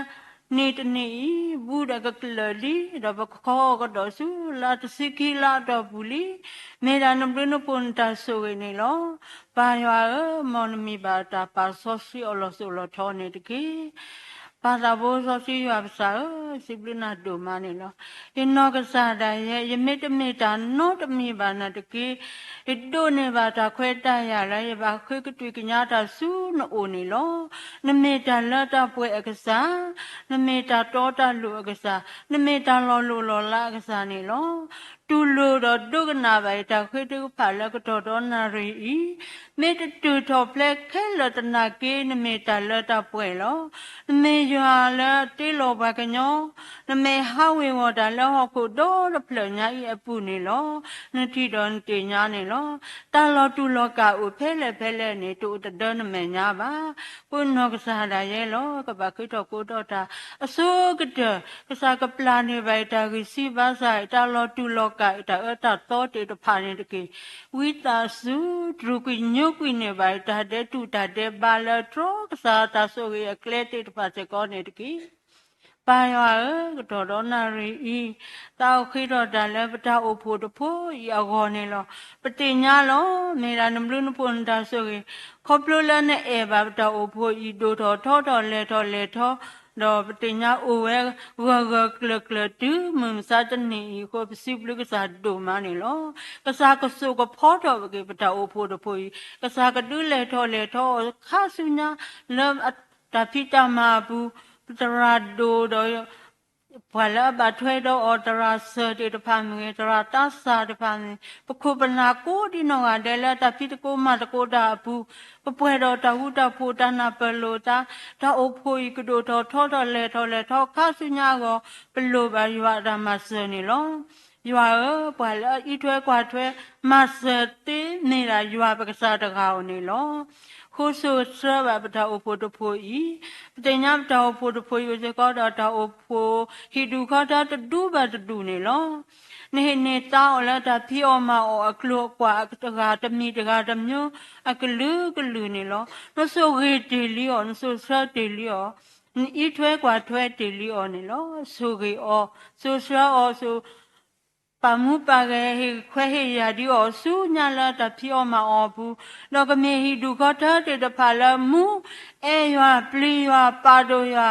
န့ၣ်တနံၤအံၤ ဘူးဒီးကကျၢၢ်လံ ဒီးပကခီကဒီးဆူလါတဆံခံလါအတီၢ်ပူၤလံ. မ့ၢ်ဒၣ်နဘျုးနဖှိၣ်နတၢ်ဆိၣ်ဂ့ၤန့ၣ်လီၤ. ပၢ်ယွၤဧၢ, မ်နမံၤဘၣ်တၢ်ပာ်စီဆှံအီၤလီၤစိၤလီၤထီန့ၣ်တက့ၢ်. ပၢ်သးဘိစီဆှံယွၤပကစၢ်ဧၢ, စံးဘျုးနၤဒိၣ်မးန့ၣ်လီၤ. ယနီၢ်ကစၢ်ဒၣ်ယဲ ယမ့ၢ်တမ့ၢ်တၢ်နီတမံၤဘၣ်နာ်သက့ ယဒိးန့ၢ်ဘၣ်တၢ်ခွဲးတၢ်ယာ်လၢ ယဘၣ်ဃ့ကတုၤကညးတၢ်ဆူနအိၣ်န့ၣ်လီၤ. နမ့ၢ်တၢ်လၢတၢ်ပှဲၤအကစၢ်, နမ့ၢ်တၢ်တီတၢ်လိၤအကစၢ်, နမ့ၢ်တၢ်လီၤလိၢ်လီၤလးအကစၢ်န့ၣ်လီၤ. တူၢ်လိာ်ဒီးဒိကနၣ်ဘၣ်ယတၢ်ဃ့ထုကဖၣ်လၢကတီၢ်ဒီနၣ်ရံၣ်အံၤ, မ့ၢ်တတုၤထီၣ်ဖျဲခဲလၢာ်သနာ်က့ နမ့ၢ်တၢ်လၢတၢ်ပှဲၤလီၤ. နမ့ၢ်ယွၤလၢတ့လီၤပှၤကညီ, နမ့ၢ်ဟးဝ့ၤဝီၤတၢ်လၢဟီၣ်ခိၣ်ဒီတဖျၢၣ်ညါအံၤအပူၤန့ၣ်လီၤ. နထံၣ်ဒီးနသ့ၣ်ညါန့ၣ်လီၤ. တၢ်လီၤတူၢ်လီၤကာ်အိၣ်ဖဲလဲၣ်ဖဲလဲၣ်န့ၣ် တအိၣ်တဒၢနမဲာ်ညါဘၣ်. ဃိနီၢ်ကစၢ်ဒၣ်ယဲလီၤ ကဘၣ်ဃ့ထီၣ်ကိးထီၣ်တၢ်အဆိကတၢၢ်, ကစၢ်ကပျၢ်န့ၢ်ဘၣ်ယတၢ်ဂံၢ်စၢ်ဘါစၢ် ယတၢ်လီၤတူၢ်လီၤကာ် ယတၢ်အၢတၢ်သီသ့ၣ်တဖၣ်န့ၣ်တက့ၢ်. ဝံသးစူၤ တြူာ်ကွံာ်ညိကွံာ်န့ၢ်ဘၣ်ယတၢ်ဒဲးတူၢ်တၢ်ဒဲးဘးလၢ တြီကစၢ်တၢ်ဆိၣ်ဂ့ၤအကျဲသ့ၣ်တဖၣ်စ့ၢ်ကီးန့ၣ်တက့ၢ်. ပၢ်ယွၤဧၢ, ကတီၢ်ဒီနၣ်ရံၣ်အံၤ, သးအိၣ်ဃ့ထီၣ်တၢ်လၢပတၢ်အိၣ်ဖှိၣ်တဖိအံၤအဂီၢ်န့ၣ်လီၤ. ပသ့ၣ်ညါလီၤ. မ့ၢ်ဒၣ်နဘျုးနဖှိၣ်နတၢ်ဆိၣ်ဂ့ၤ, ခီဖျိလၢနအဲၣ်ဘၣ်ပတၢ်အိၣ်ဖှိၣ်အံၤ ဒိၣ်ထီၣ်ထီထီၣ်လဲၢ်ထီၣ်လဲၢ်ထီ, ဒီးပသ့ၣ်ညါအိၣ်ဝဲဂၢၢ်ဂၢၢ်ကျၢၤကျၢၤ တုၤမုၢ်မဆါတနံၤအံၤအဃိ ပစံးဘျုးကစၢ်ဒိၣ်မးန့ၣ်လီၤ. ကစၢ်ကစိာ်ကဖီထီၣ်က့ၤပတၢ်အိၣ်ဖှိၣ်တဖိအံၤ, ကစၢ်ကဒုးလဲၤထီၣ်လဲၤထီအီၤခါဆူညါ လၢတၢ်ဖံးတၢ်မၤအပူၤ, ပသရၣ်ဒိၣ်ဒီး ပှၤလၢအဘၣ်ထွဲဒီးအီၤ သရၣ်စၢၤသ့ၣ်တဖၣ်မ့ၢ်ဂ့ၤ, သရၣ်သးစၢ်တဖၣ်မ့ၢ်ဂ့ၤ, ပခိၣ်ပနၢ်ကိးဒံနီၢ်ဂၤဒဲးလၢတၢ်ဖံးသကိးမၤသကိးတၢ်အပူၤ, ပပှဲၤဒီးတၢ်ဃူတၢ်ဖိး တၢ်နၢ်ပၢၢ်လိာ်သး, တၢ်အိၣ်ဖှိၣ်အံၤကဒိၣ်ထီၣ်ထီထီၣ်လဲၢ်ထီၣ်လဲၢ်ထီခါဆူညါအဂီၢ်, ပလိၣ်ဘၣ်ယွၤအတၢ်မၤစၢၤန့ၣ်လီၤ. ယွၤဧၢ, ပှၤလၢအအံးထွဲကွၢ်ထွဲ မၤစၢၤသ့မ့ၢ်ဒၣ်ယွၤပကစၢ်တဂၤဧိၤန့ၣ်လီၤ. ဃိစိာ်ဆှၢဘၣ်ပတၢ်အိၣ်ဖှိၣ်တဖိအံၤ, ပသ့ၣ်ညါပတၢ်အိၣ်ဖှိၣ်တဖိအံၤအိၣ်စ့ၢ်ကီးဒီးတၢ်အိၣ်ဖှိၣ်ဟံၣ်ဒူၣ်ခီတၢတဒူဘၣ်တဒူန့ၣ်လီၤ. နဟ့ၣ်န့ၢ်သါအီၤလၢတၢ်ဖံးအီၣ်မၤအီၣ်အကျိၤအကွာ်တဂၤတမံၤတဂၤတမျိုးအကလုာ်ကလုာ်န့ၣ်လီၤ. နဆိၣ်ဂ့ၤတ့ၢ်လံအီၤ, နစိာ်ဆှၢတ့ၢ်လံအီၤ, နအံးထွဲကွၢ်ထွဲတ့ၢ်လံအီၤန့ၣ်လီၤ. ဆိၣ်ဂ့ၤအီၤ, စိာ်ဆှၢအီၤ, စိာ် ပာ်မူပာ်ဂဲၤဟ့ၣ်ခွဲးဟ့ၣ်ယာ်ဒံးအီၤဆူညါလၢတၢ်ဖံးအီၣ်မၤအီၣ်အပူၤ, ဒီးကမ့ၢ်ဟံၣ်ဒူၣ်ခီတၢသ့ၣ်တဖၣ်လၢမူအဲၣ်ယွၤ ပျံၤယွၤ ပာ်ဒိၣ်ယွၤ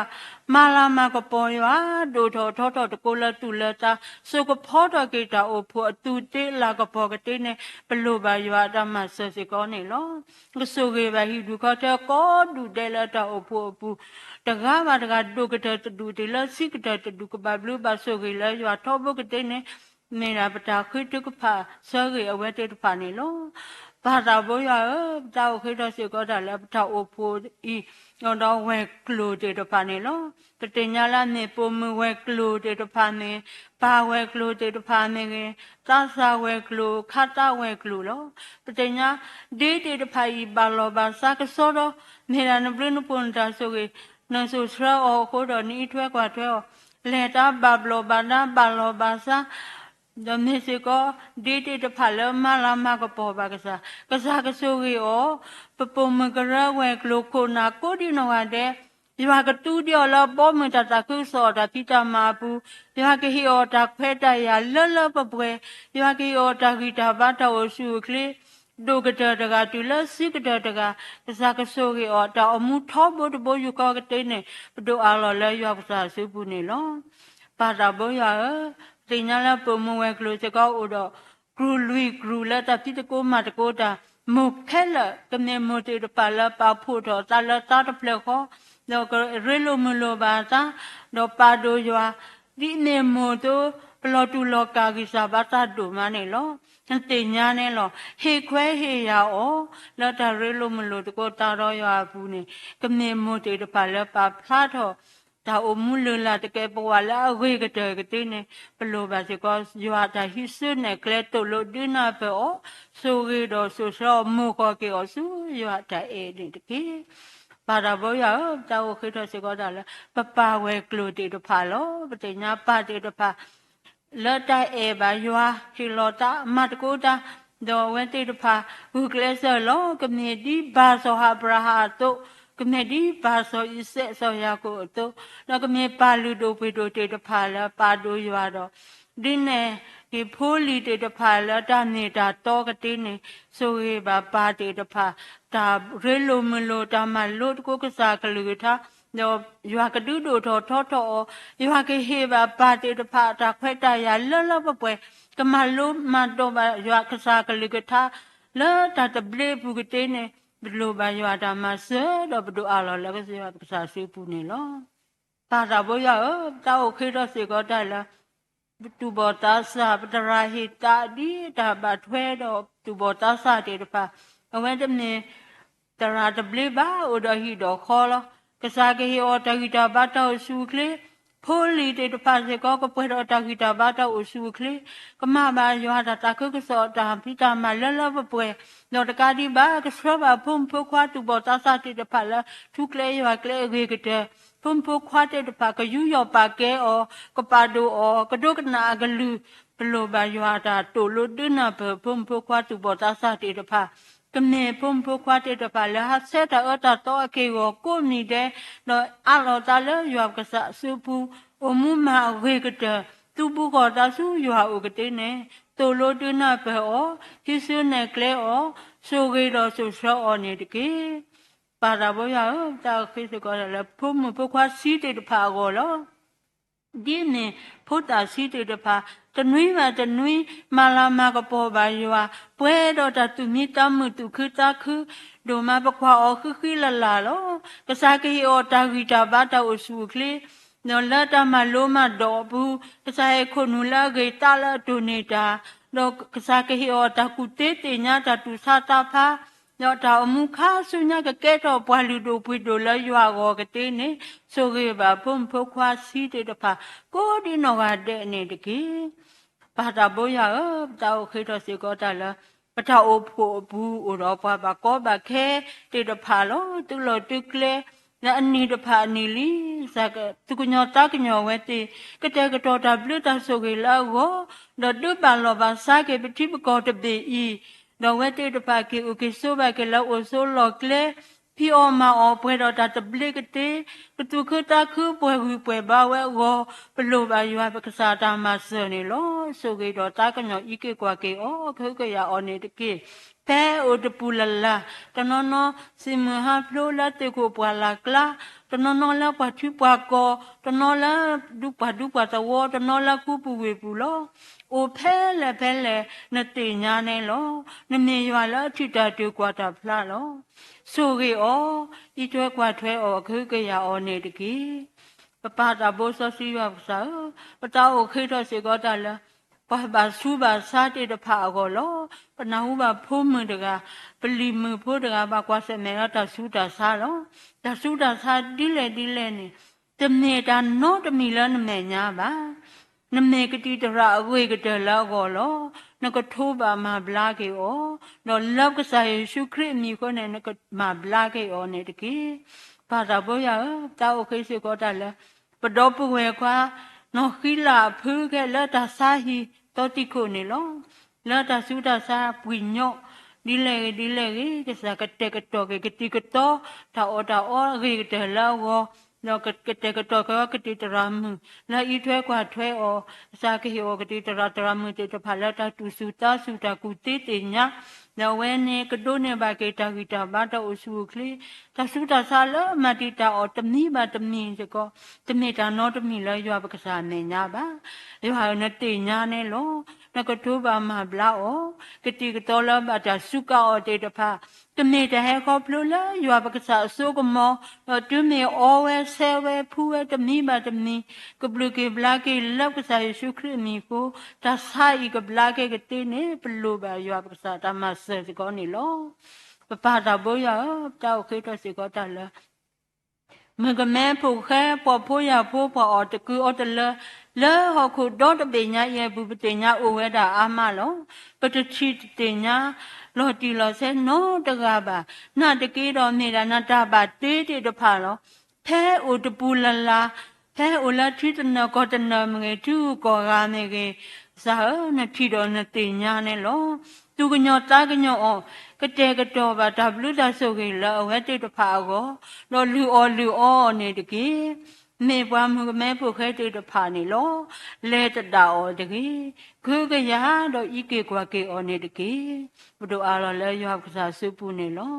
မၤလၤမၤကပီၤယွၤ ဒိၣ်ထီၣ်ထီထီၣ်သကိးလၢသူၣ်လၢသး, စိာ်ကဖီထီၣ်က့ၤတၢ်အိၣ်ဖှိၣ်အသူးသ့လၤကပီၤကသ့န့ၣ် ပလိၣ်ဘၣ်ယွၤအတၢ်မၤစၢၤစ့ၢ်ကီးန့ၣ်လီၤ. ကဆိၣ်ဂ့ၤဘၣ်ဟံၣ်ဒူၣ်ခီတၢကိးဒူၣ်ဒဲးလၢတၢ်အိၣ်ဖှိၣ်အပူၤ, တဂၤဘၣ်တဂၤဒိၣ်ကတၢၢ်တဒူၣ်တုၤလၢဆံးကတၢၢ်တဒူၣ် ကဘၣ်ဘျုးဘၣ်ဆိၣ်ဂ့ၤလၢယွၤထီဘိကသ့န့ၣ် မ့ၢ်ဒၣ်ပတၢ်ဃ့ထုကဖၣ်ဆၢဂ့ၤအဝဲသ့ၣ်တဖၣ်န့ၣ်လီၤ. ပၢ်သးဘိယွၤဧၢ, ပတၢ်အိၣ်ဃ့ထီၣ်စ့ၢ်ကီးတၢ်လၢပတၢ်အိၣ်ဖှိၣ်အံၤ, ဒီးဝဲၤကျိၤသ့ၣ်တဖၣ်န့ၣ်လီၤ. ပသ့ၣ်ညါလၢအမ့ၢ်ပိာ်မုၣ်ဝဲၤကျိၤသ့ၣ်တဖၣ်မ့ၢ်, ပၢ်ဝဲၤကျိၤသ့ၣ်တဖၣ်မ့ၢ်ဂ့ၤ, သးစၢ်ဝဲၤကျိၤ, ခါသးဝဲၤကျိၤလီၤ. ပသ့ၣ်ညါ ဒ့သ့ၣ်တဖၣ်အံၤဘၣ်လီၢ်ဘၣ်စးကစီဒီ, မ့ၢ်ဒၣ်နဘျုးနဖှိၣ်နတၢ်ဆိၣ်ဂ့ၤ, နစိာ်ဆှၢအီၤအဃိဒီး နအံးထွဲကွၢ်ထွဲအီၤ, လဲၤတၢ်ဘၣ်ဘျီးဘၣ်ဒါ ဘၣ်လီၢ်ဘၣ်စး, ဒီးမ့ၢ်စ့ၢ်ကီး ဒ့သ့ၣ်တဖၣ်လၢမၤလၤမၤကပီၤဘၣ်ကစၢ်, ကစၢ်ကဆိၣ်ဂ့ၤအီၤ, ပပိာ်မုၣ်ကရၢဝဲၤကျိၤခိၣ်နၢ်ကိးဒံနီၢ်ဂၤဒဲး, ယွၤကသူဒံးအီၤလၢအဘီအမုၢ်တၢ်သးခုကစီၣ်အတၢ်ဖံးတၢ်မၤအပူၤ, ယွၤကဟ့ၣ်အီၤတၢ်ခွဲးတၢ်ယာ်လၢလၢပှဲၤပှဲၤ, ယွၤကဟ့ၣ်အီၤတၢ်ဂံၢ်တၢ်ဘါတၢ်အိၣ်ဆူၣ်အိၣ်ချ့ ဒိၣ်ကတၢၢ်တဂၤတုၤလၢဆံးကတၢၢ်တဂၤ, ကစၢ်ကဆိၣ်ဂ့ၤအီၤ တၢ်အိၣ်မူထီဘိတဘိယူၢ်ဃီကသ့န့ၣ် ပဒိးအးလီၤလၢယွၤပကစၢ်အစုပူၤန့ၣ်လီၤ. ပၢ်သးဘိယွၤဧၢ, သ့ၣ်ညါလၢပမိၢ်ဝဲၤကျိၤစ့ၢ်ကီးအိၣ်ဒီး ကြူၢ်လွံၢ်ကြူၢ်လၢတၢ်ဖံးသကိးမၤသကိးတၢ်, မိၢ်ခဲလၢာ် ကမ့ၢ်မိၢ်သ့ၣ်တဖၣ်လၢပာ်ဖှိၣ်ထီၣ်သးလၢသါတဖျၢၣ်ဃီ, ဒီးကရ့လိာ်မုာ်လိာ်ဘၣ်သး, ဒီးပာ်ဒိၣ်ယွၤ, ဒ်အမ့ၢ်မိၢ်အသိး ပလီၤတူာ်လီၤကာ်ဂံၢ်စၢ်ဘါစၢ်ဒိၣ်မးန့ၣ်လီၤ. နသ့ၣ်ညါန့ၣ်လီၤ. ဟ့ၣ်ခွဲးဟ့ၣ်ယာ်အီၤ လၢတၢ်ရ့လိာ်မုာ်လိာ်သကိးသးဒီးယွၤအပူၤန့ၣ်, ကမ့ၢ်မိၢ်သ့ၣ်တဖၣ်လၢပာ်ဖျါထီၣ် တၢ်အိၣ်မူလုၢ်လၢ်သကဲးပဝးလၢအဂ့ၤကတၢၢ်ကသ့န့ၣ်, ပလိၣ်ဘၣ်စ့ၢ်ကီး ယွၤအတၢ်ဟံးစုနဲၣ်ကျဲသိၣ်လိဒုးနၢ်ပၢၢ်အီၤ, ဆိၣ်ဂ့ၤဒီးစိာ်ဆှၢအီၤ မိၢ်ဃီၤက့ၤအီၤဆူယွၤအတၢ်အဲၣ်န့ၣ်တက့ၢ်. ပၢ်သးဘိယွၤဧၢ, ပတၢ်အိၣ်ဃ့ထီၣ်စ့ၢ်ကီးတၢ်လၢ ပပၢ်ဝဲၤကျိၤသ့ၣ်တဖၣ်လီၤ. ပသ့ၣ်ညါပၢ်သ့ၣ်တဖၣ် လၢတၢ်အဲၣ်ဘၣ်ယွၤ ဟ့ၣ်လီၤသးမၤသကိးတၢ်, ဒီးအဝဲသ့ၣ်တဖၣ် ဂုာ်ကျဲးစၢးလီၤ. ကမ့ၢ်ဒ်ပၢ်စီၤအၤဘြၤဟၣ်အသိး, ကမ့ၢ်ဒ်ပၢ်စီၤအံၤစဲးစီၤယၤကိာ်အသိး, ဒီးကမ့ၢ်ပၢ်လုၢ်ဒိၣ်ပှ့ၤဒိၣ်သ့ၣ်တဖၣ်လၢ ပာ်ဒိၣ်ယွၤဒီး ဒုးနဲၣ်က့ၤဖိလံၤသ့ၣ်တဖၣ်လၢတၢ်မ့ၢ်တၢ်တီကသ့န့ၣ်, ဆိၣ်ဂ့ၤဘၣ်ပၢ်သ့ၣ်တဖၣ် တၢ်ရ့လိာ်မုာ်လိာ် တၢ်မၤလိသကိးကစၢ်အကလုၢ်ကထါ, ဒီးယွၤကဒုးဒိၣ်ထီၣ်ထီထီၣ်အီၤ, ယွၤကဟ့ၣ်ဘၣ်ပၢ်သ့ၣ်တဖၣ် တၢ်ခွဲးတၢ်ယာ်လၢလၢပှဲၤပှဲၤ, ကမၤလိမၤဒိးဘၣ်ယွၤကစၢ်အကလုၢ်ကထါ လၢတၢ်သဘျ့အပူၤကသ့န့ၣ်, ပလိၣ်ဘၣ်ယွၤတၢ်မၤစၢၤ ဒီးပဒိးအးလီၤလၢကစၢ်ယွၤပကစၢ်စုပူၤန့ၣ်လီၤ. ပၢ်သးဘိယွၤဧၢ, ပတၢ်အိၣ်ဃ့ထီၣ်စ့ၢ်ကီးတၢ်လၢ ပသူၣ်ဘီၣ်သးစၢ် ပသရၣ်ဟ့ၣ်သးဒ်တၢ်ဘၣ်ထွဲဒီးသူၣ်ဘီၣ်သးစၢ်သ့ၣ်တဖၣ်, အဝဲတမ့ၢ်သရၣ်သဘျ့ဘၣ် အိၣ်ဒီးဟံၣ်ဒီးဃီလီၤ. ကစၢ်ကဟ့ၣ်အီၤတၢ်ဂံၢ်တၢ်ဘါတၢ်အိၣ်ဆူၣ်အိၣ်ချ့, ဖိလံၤသ့ၣ်တဖၣ်စ့ၢ်ကီး ကပှဲၤဒီးတၢ်ဂံၢ်တၢ်ဘါတၢ်အိၣ်ဆူၣ်အိၣ်ချ့, ကမၤဘၣ်ယွၤတၢ်သးခုကစီၣ် တၢ်ဖံးတၢ်မၤလၢလၢပှဲၤပှဲၤ, ဒီးတကးဒံးဘၣ် ကဆှၢဘၣ်ဖိမုၣ်ဖိခွါသူၣ်ဘီၣ်သးစၢ်သ့ၣ်တဖၣ်လၢ ထူကျဲယွၤကျဲအဂ့ၤကတၢၢ်, ဖိမုၣ်ဖိခွါသ့ၣ်တဖၣ် ကယူးယီၣ်ပာ်ကဲအီၤ, ကပာ်ဒိၣ်အီၤ, ကဒိကနၣ်အကလုၢ်, ပလိၣ်ဘၣ်ယွၤအတၢ်သိၣ်လိဒုးနၢ်ပၢၢ် ဖိမုၣ်ဖိခွါသူၣ်ဘီၣ်သးစၢ်သ့ၣ်တဖၣ်, ကမ့ၢ်ဖိမုၣ်ဖိခွါသ့ၣ်တဖၣ်လၢဟးဆှဲးတၢ်အၢတၢ်သီအက့ၢ်အဂီၤကိးမံၤဒဲး, ဒီးအးလီၤသးလၢယွၤပကစၢ်အစုပူၤ, အိၣ်မူမၤအဂ့ၤကတၢၢ်, သူဘူးဃီၤသးဆူယွၤအအိၣ်ကသ့န့ၣ်, သိၣ်လိဒုးနၢ်ပၢၢ်အီၤ, ဟံးစုနဲၣ်ကျဲအီၤ, ဆိၣ်ဂ့ၤဒီးစိာ်ဆှၢအီၤန့ၣ်တက့ၢ်. ပၢ်သးဘိယွၤဧၢ, ပတၢ်အိၣ်ဃ့စ့ၢ်ကီးလၢဖိမုၣ်ဖိခွါဆံးသ့ၣ်တဖၣ်အဂီၢ်လီၤ. ဒ်န့ၣ်ဖိသၣ်ဆံးသ့ၣ်တဖၣ်, တနွံဘၣ်တနွံ မၤလၤမၤကပီၤဘၣ်ယွၤ, ပှဲၤဒီးတၢ်သူၣ်မံသးမုာ်သူၣ်ခုသးခု, ဒိၣ်မးပကွၢ်အီၤဃံဃံလၤလၤလီၤ. ကစၢ်ကဟ့ၣ်အီၤတၢ်ဂံၢ်တၢ်ဘါတၢ်အိၣ်ဆူၣ်အိၣ်ချ့, ဒီးလၢတၢ်မၤလိမၤဒိးအပူၤ, ကစၢ်ဟ့ၣ်ခိၣ်နူာ်လၢအဂ့ၤသးလၢအတိၢ်န့ၢ်တၢ်, ဒီးကစၢ်ကဟ့ၣ်အီၤတၢ်ကူၣ်သ့သ့ၣ်ညါတၢ်သူၣ်ဆါသးဖး, ဒီးတၢ်အိၣ်မူခါဆူညါကကဲထီၣ်ပှၤလုၢ်ဒိၣ်ပှ့ၤဒိၣ်လၢယွၤအဂီၢ်ကသ့န့ၣ်, ဆိၣ်ဂ့ၤဘၣ်ဖိမုၣ်ဖိခွါဆံးသ့ၣ်တဖၣ် ကိးဒံနီၢ်ဂၤဒဲးန့ၣ်တက့ၢ်. ပၢ်သးဘိယွၤဧၢ, ပတၢ်အိၣ်ဃ့ထီၣ်စ့ၢ်ကီးတၢ်လၢ ပတၢ်အိၣ်ဖှိၣ်အပူၤအိၣ်ဒီးပှၤဘၣ်ကီဘၣ်ခဲသ့ၣ်တဖၣ်လီၤ. သုးလီၢ်သုးကျဲ လၢအနံၣ်တဖၣ်အနံၣ်လံ, သူၣ်ကညီၤသးကညီၤဝဲသ့ၣ်, ကတဲာ်ကတီၤတၢ်ဘျုးတၢ်ဆိၣ်ဂ့ၤလၢအဂီၢ်, ဒီးဒုးဘၣ်လီၢ်ဘၣ်စးက့ၤပထံပကီၢ်တဘ့ၣ်အံၤ, ဒီးအဝဲသ့ၣ်တဖၣ်က့ၤအိၣ်က့ၤဆိးဘၣ်က့ၤလၢအိၣ်ဆိးလီၢ်ကျဲ, ဖံးအီၣ်မၤအီၣ်ပှဲၤဒီးတၢ်သဘျ့ကသ့, ကသူၣ်ခုသးခုပှဲၤဂံၢ်ပှဲၤဘါဝဲအဂီၢ်, ပလိၣ်ဘၣ်ယွၤပကစၢ်တၢ်မၤစၢၤန့ၣ်လီၤ. ဆိၣ်ဂ့ၤဒီးသးကညီၤအံးက့ၤကွၢ်က့ၤအီၤ ကဟုကယာ်အီၤန့ၣ်တက့ၢ်. ဖဲအိၣ်တပူၤလၢ်လၢ်, တနီၤနီၤစံးမုၢ်ဟါဖျိလၢသ့ၣ်ခိၣ်ပှၢ်လၢ်ကျါ, တနီၤနီၤလၢပှၤထံပှၤကီၢ်, တနီၤလၢဒူပှၤဒူပှၤသဝီ, တနီၤလၢခူပူၤဝ့ၢ်ပူၤလီၤ. အိၣ်ဖဲလဲၣ်ဖဲလဲၣ် နသ့ၣ်ညါန့ၣ်လီၤ. နမ့ၢ်ယွၤလၢအထံၣ်တၢ်တၢၢ်ကွၢ်တၢ်ဖျါလီၤ. ဆိၣ်ဂ့ၤအီၤ, အံးထွဲကွၢ်ထွဲအီၤ ကဟုကယာ်အီၤန့ၣ်တက့ၢ်. ပပၢ်သးဘိစီဆှံယွၤပကစၢ်ဧၢ, ပတၢ်အိၣ်ဃ့ထီၣ်စ့ၢ်ကီးတၢ်လၢ ပှၤဘၣ်ဆူးဘၣ်ဆါသ့ၣ်တဖၣ်အဂီၢ်လီၤ. ပနၢ်ဟူဘၣ်ဖိမုၣ်တဂၤ, ပလံၤမုၣ်ဖိတဂၤ ဘၣ်ကွၢ်ဆၢၣ်မဲာ်လၢတၢ်ဆူးတၢ်ဆါလီၤ. တၢ်ဆူးတၢ်ဆါဒ်လဲၣ်ဒ်လဲၣ်န့ၣ်, တမ့ၢ်တၢ်နီတမံၤလၢနမဲာ်ညါဘၣ်. နမ့ၢ်ကသံၣ်သရၣ်အဂ့ၤကတၢၢ်လၢအဂီၢ်လီၤ. နကထိးဘၣ်မၤဘျါက့ၤအီၤ, ဒီးလၢပကစၢ်ယ့ၣ်ၡူးခရံာ်အမံၤအဃိန့ၣ် နကမၤဘျါက့ၤအီၤန့ၣ်တက့ၢ်. ပၢ်သးဘိယွၤဧၢ, ပတၢ်အိၣ်ဃ့စ့ၢ်ကီးတၢ်လၢ ပဒီပုၢ်ဝဲၢ်ခွါ နီၢ်ဃံလၤအဖုခဲလၢာ် လၢတၢ်ဆါဟံၣ်သီသံခိၣ်န့ၣ်လီၤ. လၢတၢ်ဆူးတၢ်ဆါပှံၢ်ညီၣ် ဒ်လဲၣ်ဂ့ၤဒ်လဲၣ်ဂ့ၤ, ကစၢ်ကတဲာ်ကတီၤက့ၤကသံၣ်ကသီ တၢ်အီၣ်တၢ်အီအဂ့ၤကတၢၢ်လၢအဂီၢ်, ဒီးကတဲာ်ကတီၤက့ၤအီၤကသံၣ်သရၣ်မုၣ် လၢအံးထွဲကွၢ်ထွဲအီၤ, ကစၢ်ကဟ့ၣ်အီၤကသံၣ်သရၣ်သရၣ်မုၣ်သ့ၣ်တဖၣ်လၢတၢ်သူၣ်စူၤသးစူၤ တၢ်ကူၣ်သ့သ့ၣ်ညါ ဒီးအဝဲန့ၣ်ကဒိးန့ၢ်ဘၣ်က့ၤတၢ်ဂံၢ်တၢ်ဘါတၢ်အိၣ်ဆူၣ်အိၣ်ချ့, တၢ်ဆူးတၢ်ဆါလၢမၤတံာ်တာ်အီၤတမံၤဘၣ်တမံၤစ့ၢ်ကီး, တမ့ၢ်တၢ်နီတမံၤလၢယွၤပကစၢ်အမဲာ်ညါဘၣ်. ယွၤဧၢ, နသ့ၣ်ညါန့ၣ်လီၤ. နကတိၤဘၣ်မၤဘျါအီၤ, ကတံာ်ကတီၤလၢဘၣ်တၢ်စူးကါအီၤသ့ၣ်တဖၣ်, တမ့ၢ်တၢ်ဟဲခီဖျိလၢယွၤပကစၢ်အစိကမီၤ, ဒီးတုၤမ့ၢ်အီဝဲဆဲးဝဲဖှူဝဲတမံၤဘၣ်တမံၤ, ကဘျုးက့ၤဘျါက့ၤလၢပကစၢ်ယ့ၣ်ၡူးခရံာ်အမံၤအဃိ, တၢ်ဆါအံၤကဘျါက့ၤကသ့န့ၣ် ပလိၣ်ဘၣ်ယွၤပကစၢ်တၢ်မၤစၢၤစ့ၢ်ကီးန့ၣ်လီၤ. ပပၢ်သးဘိယွၤဧၢ, ပတၢ်အိၣ်ဃ့ထီၣ်စ့ၢ်ကီးတၢ်လၢ မုၣ်ကမဲဖိၣ်ဃဲ ပှၤဖှီၣ်ယာ်ဖိ ပှၤအီၣ်တကုၤအီတလၢ လၢဟီၣ်ခိၣ်ဒီတဘ့ၣ်ညါအံၤအပူၤ ပသ့ၣ်ညါအိၣ်ဝဲဒၣ်အါမးလီၤ. ပတထံၣ်တသ့ၣ်ညါ လီၤတံၢ်လီၤဆဲးနီတဂၤဘၣ်. နာ်သက့ဒီး မ့ၢ်ဒၣ်နတၢ်ဘၣ်တ့သ့ၣ်တဖၣ်လီၤ. ဖဲအိၣ်တပူၤလၢ်လၢ်, ဖဲအိၣ်လၢထံတနၢၤကီၢ်တနၢၤမ့ၢ်ဂ့ၤ, ထံဂုၤကီၢ်ဂၤမ့ၢ်ဂ့ၤ, ကစၢ်ဧၢ, နထံၣ်ဒီးနသ့ၣ်ညါန့ၣ်လီၤ. သူၣ်ကညီၤသးကညီၤအီၤ, ကတဲာ်ကတီၤဘၣ်တၢ်ဘျုးတၢ်ဆိၣ်ဂ့ၤလၢအဝဲသ့ၣ်တဖၣ်အဂီၢ်, ဒီးလုၢ်အီၣ်လုၢ်အီအီၤန့ၣ်တက့ၢ်. မ့ၢ်ပှၤမုၣ်ကမဲဖိၣ်ဃဲသ့ၣ်တဖၣ်န့ၣ်လီၤ. လဲၤသဒၣ်အီၤတဂ့ၤ, ကဟုကယာ်ဒီးအံးက့ၤကွၢ်က့ၤအီၤန့ၣ်တက့ၢ်. ပဒိၣ်အးလီၤလၢယွၤပကစၢ်စုပူၤန့ၣ်လီၤ.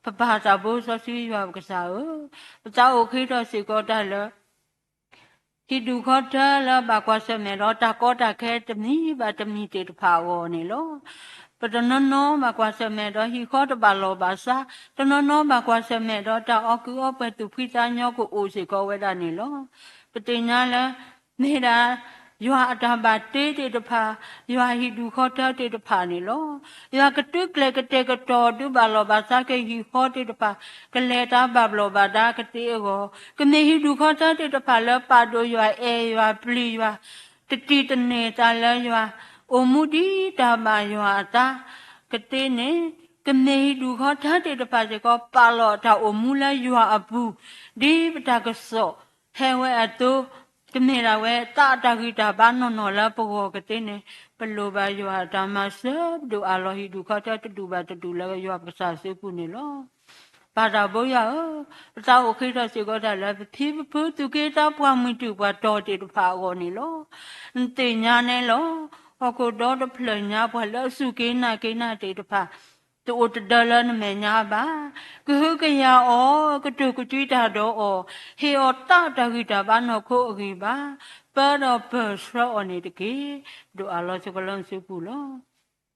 ပပၢ်သးဘိစီဆှံယွၤပကစၢ်ဧၢ, ပတၢ်အိၣ်ဃ့ထီၣ်စ့ၢ်ကီးတၢ်လၢ ဟံၣ်ဒူၣ်ဃီထၢလၢဘၣ်ကွၢ်ဆၢၣ်မဲာ်ဒီးတၢ်ကီတၢ်ခဲတမံၤဘၣ်တမံၤသ့ၣ်တဖၣ်အဂီၢ်န့ၣ်လီၤ. ပတနီၤနီၤဘၣ်ကွၢ်ဆၢၣ်မဲာ်ဒီးဟံၣ်ဃီတဘၣ်လီၢ်ဘၣ်စး, တနီၤနီၤဘၣ်ကွၢ်ဆၢၣ်မဲာ်ဒီးတၢ်အီၣ်ကုၢ်အီပှဲၤသူၣ်ဖှံသးညီကအိၣ်စ့ၢ်ကီးဝဲဒၣ်န့ၣ်လီၤ. ပသ့ၣ်ညါလၢ မ့ၢ်ဒၣ် ယွၤအတၢ်ဘၣ်တ့သ့ၣ်တဖၣ်, ယွၤဟံၣ်ဒူၣ်ဃီထၢသ့ၣ်တဖၣ်န့ၣ်လီၤ. ယွၤကသုးကျဲၤကတဲာ်ကတီၤဒုးဘၣ်လီၢ်ဘၣ်စးက့ၤဟံၣ်ဃီသ့ၣ်တဖၣ်, ကလဲၤတၢ်ဘၣ်ဘျီၣ်ဘၣ်ဒါကသ့အဂီၢ်, ကမ့ၢ်ဟံၣ်ဒူၣ်ဃီထၢသ့ၣ်တဖၣ်လၢပာ်ဒိၣ်ယွၤအဲၣ်ယွၤပျံၤယွၤ, တတံာ်တန့ၢ်သးလၢယွၤ, အိၣ်မူဒ်တၢ်ဘၣ်ယွၤအသးကသ့န့ၣ်, ကမ့ၢ်ဟံၣ်ဒူၣ်ဃီထၢသ့ၣ်တဖၣ်စ့ၢ်ကီး ပာ်လီၤတၢ်အိၣ်မူလၢယွၤအပူၤ, ဒ်ပတၢ်ကစီၣ် ဟဲဝဲအသိး, ကမ့ၢ်ဒၣ်ဝဲသးအတၢ်ဂံၢ်တၢ်ဘါနီၢ်နီၢ်လၢပဂီၢ်ကသ့န့ၣ်, ပလိၣ်ဘၣ်ယွၤအတၢ်မၤစၢၤ, ပဒိၣ်အးလီၤဟံၣ်ဒူၣ်ဃီထၢတဒူၣ်ဘၣ်တဒူၣ်လၢယွၤပကစၢ်စုပူၤန့ၣ်လီၤ. ပၢ်သးဘိယွၤဧၢ, ပတၢ်အိၣ်ဃ့ထီၣ်စ့ၢ်ကီးတၢ်လၢပဖံပဖုသူၣ်က့သးပှၢ်မုၢ်တူာ်ပှၤတီၤသ့ၣ်တဖၣ်အဂီၢ်န့ၣ်လီၤ. နသ့ၣ်ညါန့ၣ်လီၤ. ဟီၣ်ခိၣ်ဒီတဖျၢၣ်ညါပှၤလၢအစူၢ်က့ၤနာ်က့ၤနၤသ့ၣ်တဖၣ် တအိၣ်တဒၢလၢနမဲာ်ညါဘၣ်. ကဟုကယာ်အီၤ, ကတိၤကသွံတၢ်ဒီးအီၤ, ဟ့ၣ်အီၤသးတၢ်ဂံၢ်တၢ်ဘါနီၢ်ခိအဂံၢ်ဘါ, ပၢဒီးပၢၢ်ဆှၢအီၤန့ၣ်တက့ၢ်. ပဒိၣ်အးလီၤစ့ၢ်ကီးလၢနစုပူၤလီၤ.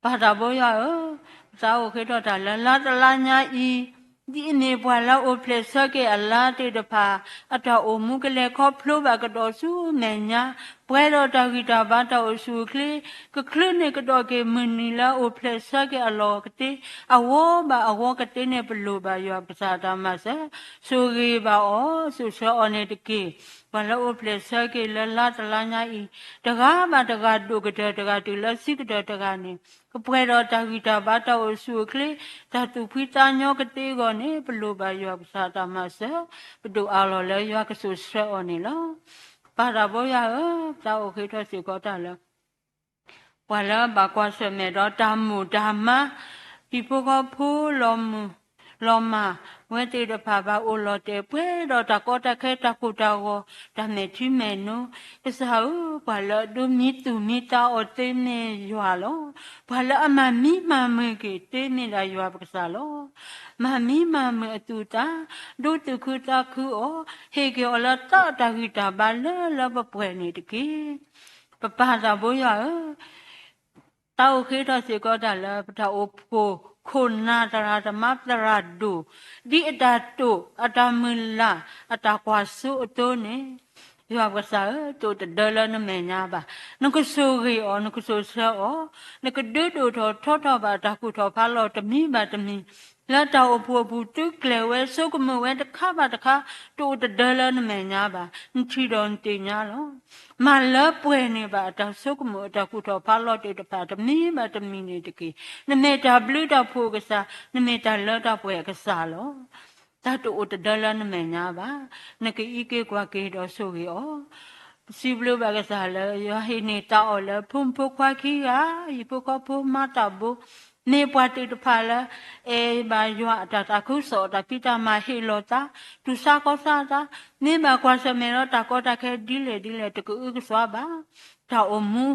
ပၢ်သးဘိယွၤဧၢ, ပတၢ်အိၣ်ဃ့ထီၣ်တၢ်လၢလါတလါညါအံၤ, ဒ်အမ့ၢ်ပှၤလၢအအိၣ်ဖျဲၣ်ဆၢက့ၤအလါသ့ၣ်တဖၣ်, အတၢ်အိၣ်မူကလဲၤခီဖျိဘၣ်ကဒီးဆူမဲာ်ညါ, ပှဲၤဒီးတၢ်ဂံၢ်တၢ်ဘါတၢ်အိၣ်ဆူၣ်အိၣ်ချ့, ကချုးန့ၢ်ကဒီးက့ၤမုၢ်နံၤလၢအအိၣ်ဖျဲၣ်ဆၢက့ၤအလီၢ်ကသ့, အဂီၢ်ဘၣ်အဂီၢ်ကသ့န့ၣ် ပလိၣ်ဘၣ်ယွၤပကစၢ်တၢ်မၤစၢၤ, ဆိၣ်ဂ့ၤဘၣ်အီၤ, စိာ်ဆှၢအီၤန့ၣ်တက့ၢ်. ပှၤလၢအအိၣ်ဖျဲၣ်ဆၢက့ၤလၢလါတလါညါအံၤ, တဂၤဘၣ်တဂၤဒိၣ်ကတၢၢ်တဂၤတုၤလၢဆံးကတၢၢ်တဂၤန့ၣ်, ကပှဲၤဒီးတၢ်ဂံၢ်တၢ်ဘါတၢ်အိၣ်ဆူၣ်အိၣ်ချ့, တၢ်သူၣ်ဖှံသးညီကသ့အဂီၢ်န့ၣ်, ပလိၣ်ဘၣ်ယွၤပကစၢ်တၢ်မၤစၢၤ, ပဒိၣ်အးလီၤလၢယွၤကစိာ်ဆှၢအီၤန့ၣ်လီၤ. ပၢ်သးဘိယွၤဧၢ, ပတၢ်အိၣ်ဃ့ထီၣ်စ့ၢ်ကီးတၢ်လၢ ပှၤလၢအဘၣ်ကွၢ်ဆၢၣ်မဲာ်ဒီးတၢ်မိၢ်တၢ်မါ, ဟံၣ်ဖိဃီဖိလီၤမုၢ်လီၤမၢ်, ဝဲသ့ၣ်တဖၣ်ဘၣ်အိၣ်လီၤတဲာ်ပှဲၤဒီးတၢ်ကီတၢ်ခဲတၢ်ကိၢ်တၢ်ဂီၤ, တၢ်မဲာ်ထံမဲာ်နိ, ကစၢ်ဧၢ, ပှၤလၢအဒိးမံသူၣ်မံသးအီၤသ့မ့ၢ်ယွၤလီၤ. ပှၤလၢအမၤမံမၤမုာ်က့ၤသ့မ့ၢ်ဒၣ်ယွၤပကစၢ်လီၤ. မၤမံမၤမုာ်အသူၣ်အသး, ဒိးသူၣ်ခုသးခုအီၤ, ဟ့ၣ်က့ၤအီၤလၢသးအတၢ်ဂံၢ်တၢ်ဘါလၢလၢပှဲၤပှဲၤန့ၣ်တက့ၢ်. ပပၢ်သးဘိယွၤဧၢ, တၢ်အိၣ်ဃ့ထီၣ်စ့ၢ်ကီးတၢ်လၢပတၢ်အိၣ်ဖှိၣ်ခိၣ်နၢ်သရၣ်သမါသရၣ်ဒိၣ်, ဒ်အတၢ်တိာ်အတၢ်မုၢ်လၢ်အတၢ်ကွၢ်စိအသိးန့ၣ်, ယွၤပကစၢ်ဧၢ, တအိၣ်တဒၢလၢနမဲာ်ညါဘၣ်. နကဆိၣ်ဂ့ၤအီၤ, နကစိာ်ဆှၢအီၤ, နကဒုးဒိၣ်ထီၣ်ထီထီၣ်ဘၣ်တၢ်ကူၣ်ထီၣ်ဖးလီၢ်တမံၤဘၣ်တမံၤ, လၢတၢ်အိၣ်ဖှိၣ်အပူၤသုးကျဲၤဝဲ ဆိကမိၣ်ဝဲတခါဘၣ်တခါ, တအိၣ်တဒၢလၢနမဲာ်ညါဘၣ်. နထံၣ်ဒီးနသ့ၣ်ညါလီၤ. မၤလၢပှဲၤန့ၢ်ဘၣ်အတၢ်ဆိကမိၣ်အတၢ်ကူၣ်ထီၣ်ဖးလီၢ်သ့ၣ်တဖၣ်တမံၤဘၣ်တမံၤန့ၣ်တက့ၢ်. နမ့ၢ်တၢ်ဘျုးတၢ်ဖှိၣ်အကစၢ်, နမ့ၢ်တၢ်လၢတၢ်ပှဲၤအကစၢ်လီၤ. တၢ်တအိၣ်တဒၢလၢနမဲာ်ညါဘၣ်. နကအံးက့ၤကွၢ်က့ၤဒီးဆိၣ်ဂ့ၤအီၤ. ပစံးဘျုးဘၣ်ကစၢ်လၢယွၤဟ့ၣ်န့ၢ်သးအီၤလၢ ဖိမုၣ်ဖိခွါခံဂၤ, ဟံၣ်ဖိဃီဖိမၤသးဘိ, မ့ၢ်ပှၤသ့ၣ်တဖၣ်လၢ အဲၣ်ဘၣ်ယွၤအတၢ်သးခုကစီၣ်အတၢ်ဖံးတၢ်မၤဟ့ၣ်လီၤသး, တူၢ်ဆါခီၣ်ဆါသး, မ့ၢ်ဘၣ်ကွၢ်ဆၢၣ်မဲာ်ဒီးတၢ်ကီတၢ်ခဲဒ်လဲၣ်ဒ်လဲၣ် တကအုကစွါဘၣ်. တၢ်အိၣ်မူ,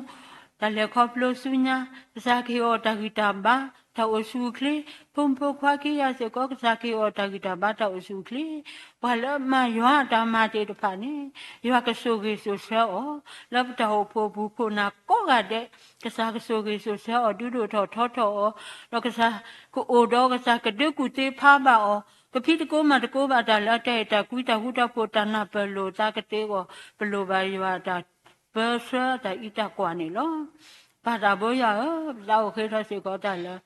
တၢ်လဲၤခီဖျိဆူညါ, ကစၢ်ကဟ့ၣ်အီၤတၢ်ဂံၢ်တၢ်ဘါ, တၢ်အိၣ်ဆူၣ်အိၣ်ချ့, ဖိမုၣ်ဖိခွါခံဂၤစ့ၢ်ကီး ကစၢ်ကဟ့ၣ်အီၤတၢ်ဂံၢ်တၢ်ဘါတၢ်အိၣ်ဆူၣ်အိၣ်ချ့, ပှၤလၢအမၤယွၤအတၢ်မၤသ့ၣ်တဖၣ်န့ၣ် ယွၤကဆိၣ်ဂ့ၤစိၤဆှၢအီၤ, လၢပတၢ်အိၣ်ဖှိၣ်ပူၤခိၣ်နၢ်ကိးဂၤဒဲး, ကစၢ်ကဆိၣ်ဂ့ၤစိၤဆှၢအီၤ ဒုးဒိၣ်ထီၣ်ထီထီၣ်အီၤ, ဒီးကစၢ်ကအိၣ်ဒီးကစၢ်ကဒုးကူၣ်သ့ဖးဘၣ်အီၤ, ကဖံးသကိးမၤသကိးဘၣ်တၢ်လၢအတၢ်အဲၣ်တၢ်ကွံတၢ်ဃူတၢ်ဖိးတၢ်နၢ်ပၢၢ်လိာ်သးကသ့အဂီၢ်, ပလိၣ်ဘၣ်ယွၤအတၢ်ပၢဆှၢတၢ်အံးတၢ်ကွၢ်န့ၣ်လီၤ. ပၢ်သးဘိယွၤဧၢ, ပသးအိၣ်ဃ့ထီၣ်စ့ၢ်ကီးတၢ်လၢ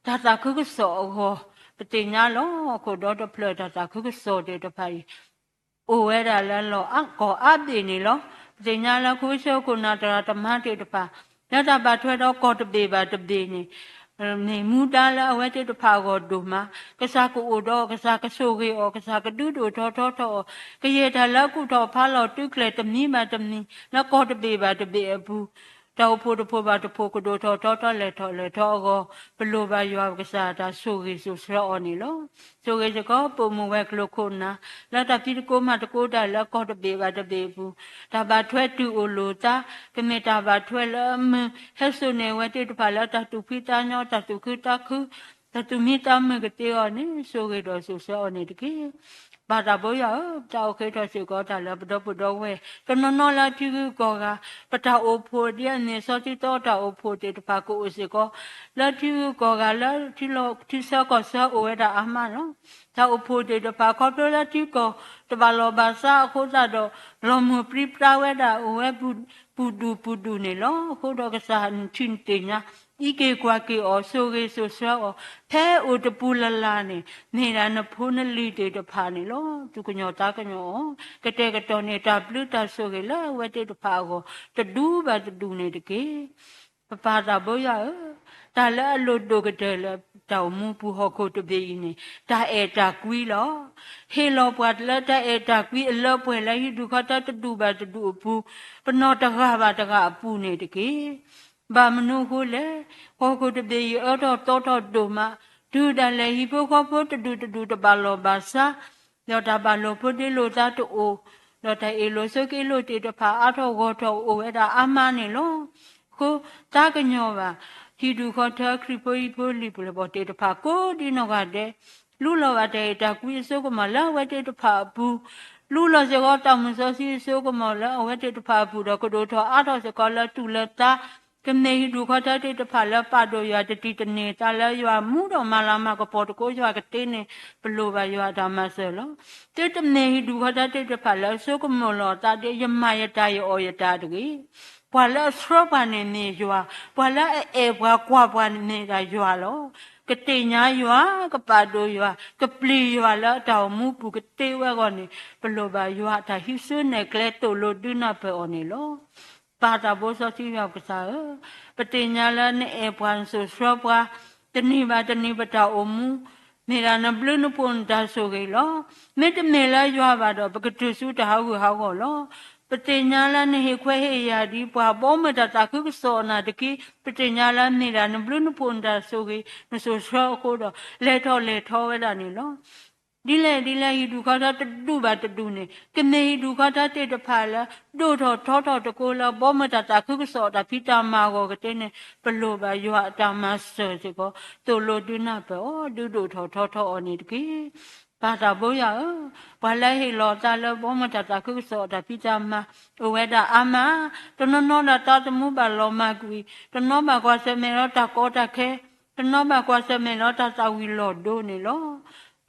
တၢ်သးခုကစီၣ်အဂီၢ်, ပသ့ၣ်ညါလီၤ ဟီၣ်ခိၣ်ဒီတဖျၢၣ်တၢ်သးခုကစီၣ်သ့ၣ်တဖၣ်အံၤ အိၣ်ဝဲဒၣ်လၢလီၢ်အါကီၢ်အါဘ့ၣ်န့ၣ်လီၤ. ပသ့ၣ်ညါလၢခဝ့ၡၢၣ်ခိၣ်နၢ်တဂၤတမါသ့ၣ်တဖၣ် လၢတၢ်ဘၣ်ထွဲဒီးကီၢ်တဘ့ၣ်ဘၣ်တဘ့ၣ်န့ၣ် မ့ၢ်မူဒါလၢအဝဲသ့ၣ်တဖၣ်အဂီၢ်ဒိၣ်မး, ကစၢ်ကအိၣ်ဒီး ကစၢ်ကဆိၣ်ဂ့ၤအီၤ, ကစၢ်ကဒုးဒိၣ်ထီၣ်ထီထီၣ်အီၤ, ကယဲၢ်တၢ်လၢကူၣ်ထီၣ်ဖးလီၤတုၤကျဲၤတမံၤဘၣ်တမံၤ လၢကီၢ်တဘ့ၣ်ဘၣ်တဘ့ၣ်အပူၤ တၢ်အိၣ်ဖှိၣ်တဖှိၣ်ဘၣ်တဖှိၣ်ကဒိၣ်ထီၣ်ထီထီၣ်လဲၤထီၣ်လဲၤထီအဂီၢ်, ပလိၣ်ဘၣ်ယွၤပကစၢ်တၢ်ဆိၣ်ဂ့ၤစိၤဆှၢအီၤန့ၣ်လီၤ. ဆိၣ်ဂ့ၤစ့ၢ်ကီးပိာ်မုၣ်ဝဲၤကျိၤခိၣ်နၢ် လၢတၢ်ဖံးသကိးမၤသကိးတၢ်လၢကီၢ်တဘ့ၣ်ဘၣ်တဘ့ၣ်အပူၤ, တၢ်ဘၣ်ထွဲတုၤအိၣ်လိာ်သး, ကမ့ၢ်တၢ်ဘၣ်ထွဲလၢအမုာ်ဟဲစိာ်န့ၢ်အဝဲသ့ၣ်တဖၣ်လၢတၢ်သူၣ်ဖှံသးညီ တၢ်သူၣ်ခုသးခု တၢ်သူၣ်မံသးမုာ်ကသ့အဂီၢ်န့ၣ် ဆိၣ်ဂ့ၤဒီးစိၤဆှၢအီၤန့ၣ်တက့ၢ်. ပၢ်သးဘိယွၤဧၢ, ပသးအိၣ်ဃ့ထီၣ်စ့ၢ်ကီးတၢ်လၢပဒီပုၢ်ဒီဝဲၢ် တနီၤနီၤလၢထံဂုၤကီၢ်ဂၤ, ပတၢ်အိၣ်ဖှိၣ်ဒ်အမ့ၢ်စီၤတံတီတၢ်အိၣ်ဖှိၣ်သ့ၣ်တဖၣ်ကအိၣ်စ့ၢ်ကီး, လၢထံဂုၤကီၢ်ဂၤလၢထံလီၢ်ထံဆၢကီၢ်ဆၢအိၣ်ဝဲဒၣ်အါမးလီၤ. တၢ်အိၣ်ဖှိၣ်သ့ၣ်တဖၣ်ခီဖျိလၢထံကီၢ်တဘၣ်လီၢ်ဘၣ်စးအဃိသတးဒီး လီၤမုၢ်ပြံပြါဝဲဒၣ်အိၣ်ဝဲပူၤဒူၣ်ပူၤဒူၣ်န့ၣ်လီၤ. အဃိဒီးကစၢ်နထံၣ်နသ့ၣ်ညါ အံးက့ၤကွၢ်က့ၤအီၤ ဆိၣ်ဂ့ၤစိၤဆှၢအီၤ ဖဲအိၣ်တပူၤလၢ်လၢ်န့ၣ် မ့ၢ်ဒၣ်နဖိနလံၤသ့ၣ်တဖၣ်န့ၣ်လီၤ. သူၣ်ကညီၤသးကညီၤအီၤ ကတဲာ်ကတီၤန့ၢ်တၢ်ဘျုးတၢ်ဆိၣ်ဂ့ၤလၢအဝဲသ့ၣ်တဖၣ်အဂီၢ် တဒူဘၣ်တဒူန့ၣ်တက့ၢ်. ပပၢ်သးဘိယွၤဧၢ, တၢ်လၢအလိၣ်ဒိၣ်ကတၢၢ်လၢတၢ်အိၣ်မူပူၤဟီၣ်ခိၣ်တဘ့ၣ်အံၤန့ၣ် တၢ်အဲၣ်တၢ်ကွံလီၤ. ဟ့ၣ်လီၤပှၤလၢတၢ်အဲၣ်တၢ်ကွံအလၢပှဲၤလၢဟံၣ်ဒူၣ်ဃီထၢတဒူၣ်ဘၣ်တဒူၣ်အပူၤ, ပနီၢ်တဂၤဘၣ်တဂၤအပူၤန့ၣ်တက့ၢ်. ဘၣ်မနုၤအဃိလဲၣ်, ဟီၣ်ခိၣ်တဘ့ၣ်အံၤအၢထီၣ်သီထီၣ်ဒိၣ်မး, တုၤဒၣ်လဲာ်ဟံၣ်ဖိဃီဖိတဒူၣ်တဒူၣ်တဘၣ်လီၢ်ဘၣ်စး ဒီးတၢ်ဘၣ်လိာ်ဖိးဒ့လိာ်သးတအိၣ်, ဒီးတၢ်အ့ၣ်လိာ်ဆိးက့လိာ်သ့ၣ်တဖၣ်အါထီၣ်ဂီၢ်ထီၣ်အိၣ်ဝဲဒၣ်အါမးန့ၣ်လီၤ. အဃိသးကညီၤဘၣ် ဟံၣ်ဒူၣ်ဃီထၢခရံာ်ဖိဟံၣ်ဖိလံၤပျဲၢ်ဘီၣ်သ့ၣ်တဖၣ်ကိးဒ်နီၢ်ဂၤဒဲး, လူလီၤဘၣ်တၢ်အဲၣ်တၢ်ကွံအစိကမီၤလၢအဝဲသ့ၣ်တဖၣ်အပူၤ, လူလီၤစ့ၢ်ကီးတၢ်မုၢ်စီဆှံအစိကမီၤလၢအဝဲသ့ၣ်တဖၣ်အပူၤဒီး ကဒိၣ်ထီၣ်အါထီၣ်စ့ၢ်ကီးလၢသူၣ်လၢသး ကမ့ၢ်ဟံၣ်ဒူၣ်ဃီထၢသ့ၣ်တဖၣ်လၢပာ်ဒိၣ်ယွၤတတံာ်တန့ၢ်သးလၢယွၤမူဒီးမၤလၤမၤကပီၤသကိးယွၤကသ့န့ၣ် ပလိၣ်ဘၣ်ယွၤအတၢ်မၤစၢၤလီၤ. သုတမ့ၢ်ဟံၣ်ဒူၣ်ဃီထၢသ့ၣ်တဖၣ်လၢအစိကမီၤလီၤအသးဒီး ယမၤယတၢ်ယအီၣ်ယတၢ်တဂ့ၤ. ပှၤလၢအဆှၢပှၤန့ၣ်မ့ၢ်ယွၤ, ပှၤလၢအအဲၣ်ပှၤကွၢ်ပှၤန့ၣ်မ့ၢ်ဒၣ်ယွၤလီၤ. ကသ့ၣ်ညါယွၤ, ကပာ်ဒိၣ်ယွၤ, ကပျံၤယွၤလၢအတၢ်အိၣ်မူပူၤကသ့ဝဲအဂီၢ်န့ၣ် ပလိၣ်ဘၣ်ယွၤအတၢ်ဟံးစုနဲၣ်ကျဲသိၣ်လိဒုးနၢ်ပၢၢ်အီၤန့ၣ်လီၤ. ပၢ်သးဘိစီဆှံယွၤပကစၢ်ဧၢ, ပသ့ၣ်ညါလၢနအဲၣ်ပှၤနစိာ်ဆှၢပှၤ, တနံၤဘၣ်တနံၤပတၢ်အိၣ်မူ, မ့ၢ်ဒၣ်နဘျုးနဖှိၣ်နတၢ်ဆိၣ်ဂ့ၤလီၤ. မ့တမ့ၢ်လၢယွၤဘၣ်ဒီး ပကတုၤဆူတၢ်ဟးဂူာ်ဟးဂီၤလီၤ. ပသ့ၣ်ညါလၢနဟ့ၣ်ခွဲးဟ့ၣ်ယာ်ဒံးပှၤဘီမုၢ်တၢ်သးခုကစီၣ်အနၢ်တက့ၢ်. ပသ့ၣ်ညါလၢမ့ၢ်ဒၣ်နဘျုးနဖှိၣ်နတၢ်ဆိၣ်ဂ့ၤ နစိာ်ဆှၢအဃိဒီး လဲၤထီၣ်လဲၤထီဝဲဒၣ်န့ၣ်လီၤ. ဒ်လဲၣ်ဒ်လဲၣ် ဟံၣ်ဒူၣ်ဃီထၢတဒူၣ်ဘၣ်တဒူၣ်န့ၣ် ကမ့ၢ်ဟံၣ်ဒူၣ်ဃီထၢသ့ၣ်တဖၣ်လၢ ဒိၣ်ထီၣ်ထီထီၣ်သကိးလၢဘီမုၢ်တၢ်သးခုကစီၣ်အတၢ်ဖံးတၢ်မၤအဂီၢ်ကသ့န့ၣ် ပလိၣ်ဘၣ်ယွၤအတၢ်မၤစၢၤစ့ၢ်ကီး သိၣ်လိဒုးနၢ်ပၢၢ်အီၤ ဒုးဒိၣ်ထီၣ်ထီထီၣ်အီၤန့ၣ်တက့ၢ်. ပၢ်သးဘိယွၤဧၢ, ပှၤလၢဟ့ၣ်လီၤသးလၢဘီမုၢ်တၢ်သးခုကစီၣ်အတၢ်ဖံးတၢ်မၤ အိၣ်ဝဲဒၣ်အါမး, တနီၤနီၤဒၣ်သးသမူဘၣ်လီၤမၢ်ကွံာ်, တနီၤဘၣ်ကွၢ်ဆၢၣ်မဲာ်လီၤတၢ်ကီတၢ်ခဲ, တနီၤဘၣ်ကွၢ်ဆၢၣ်မဲာ်လီၤတၢ်သၣ်ဝံၤလီၤဒိန့ၣ်လီၤ.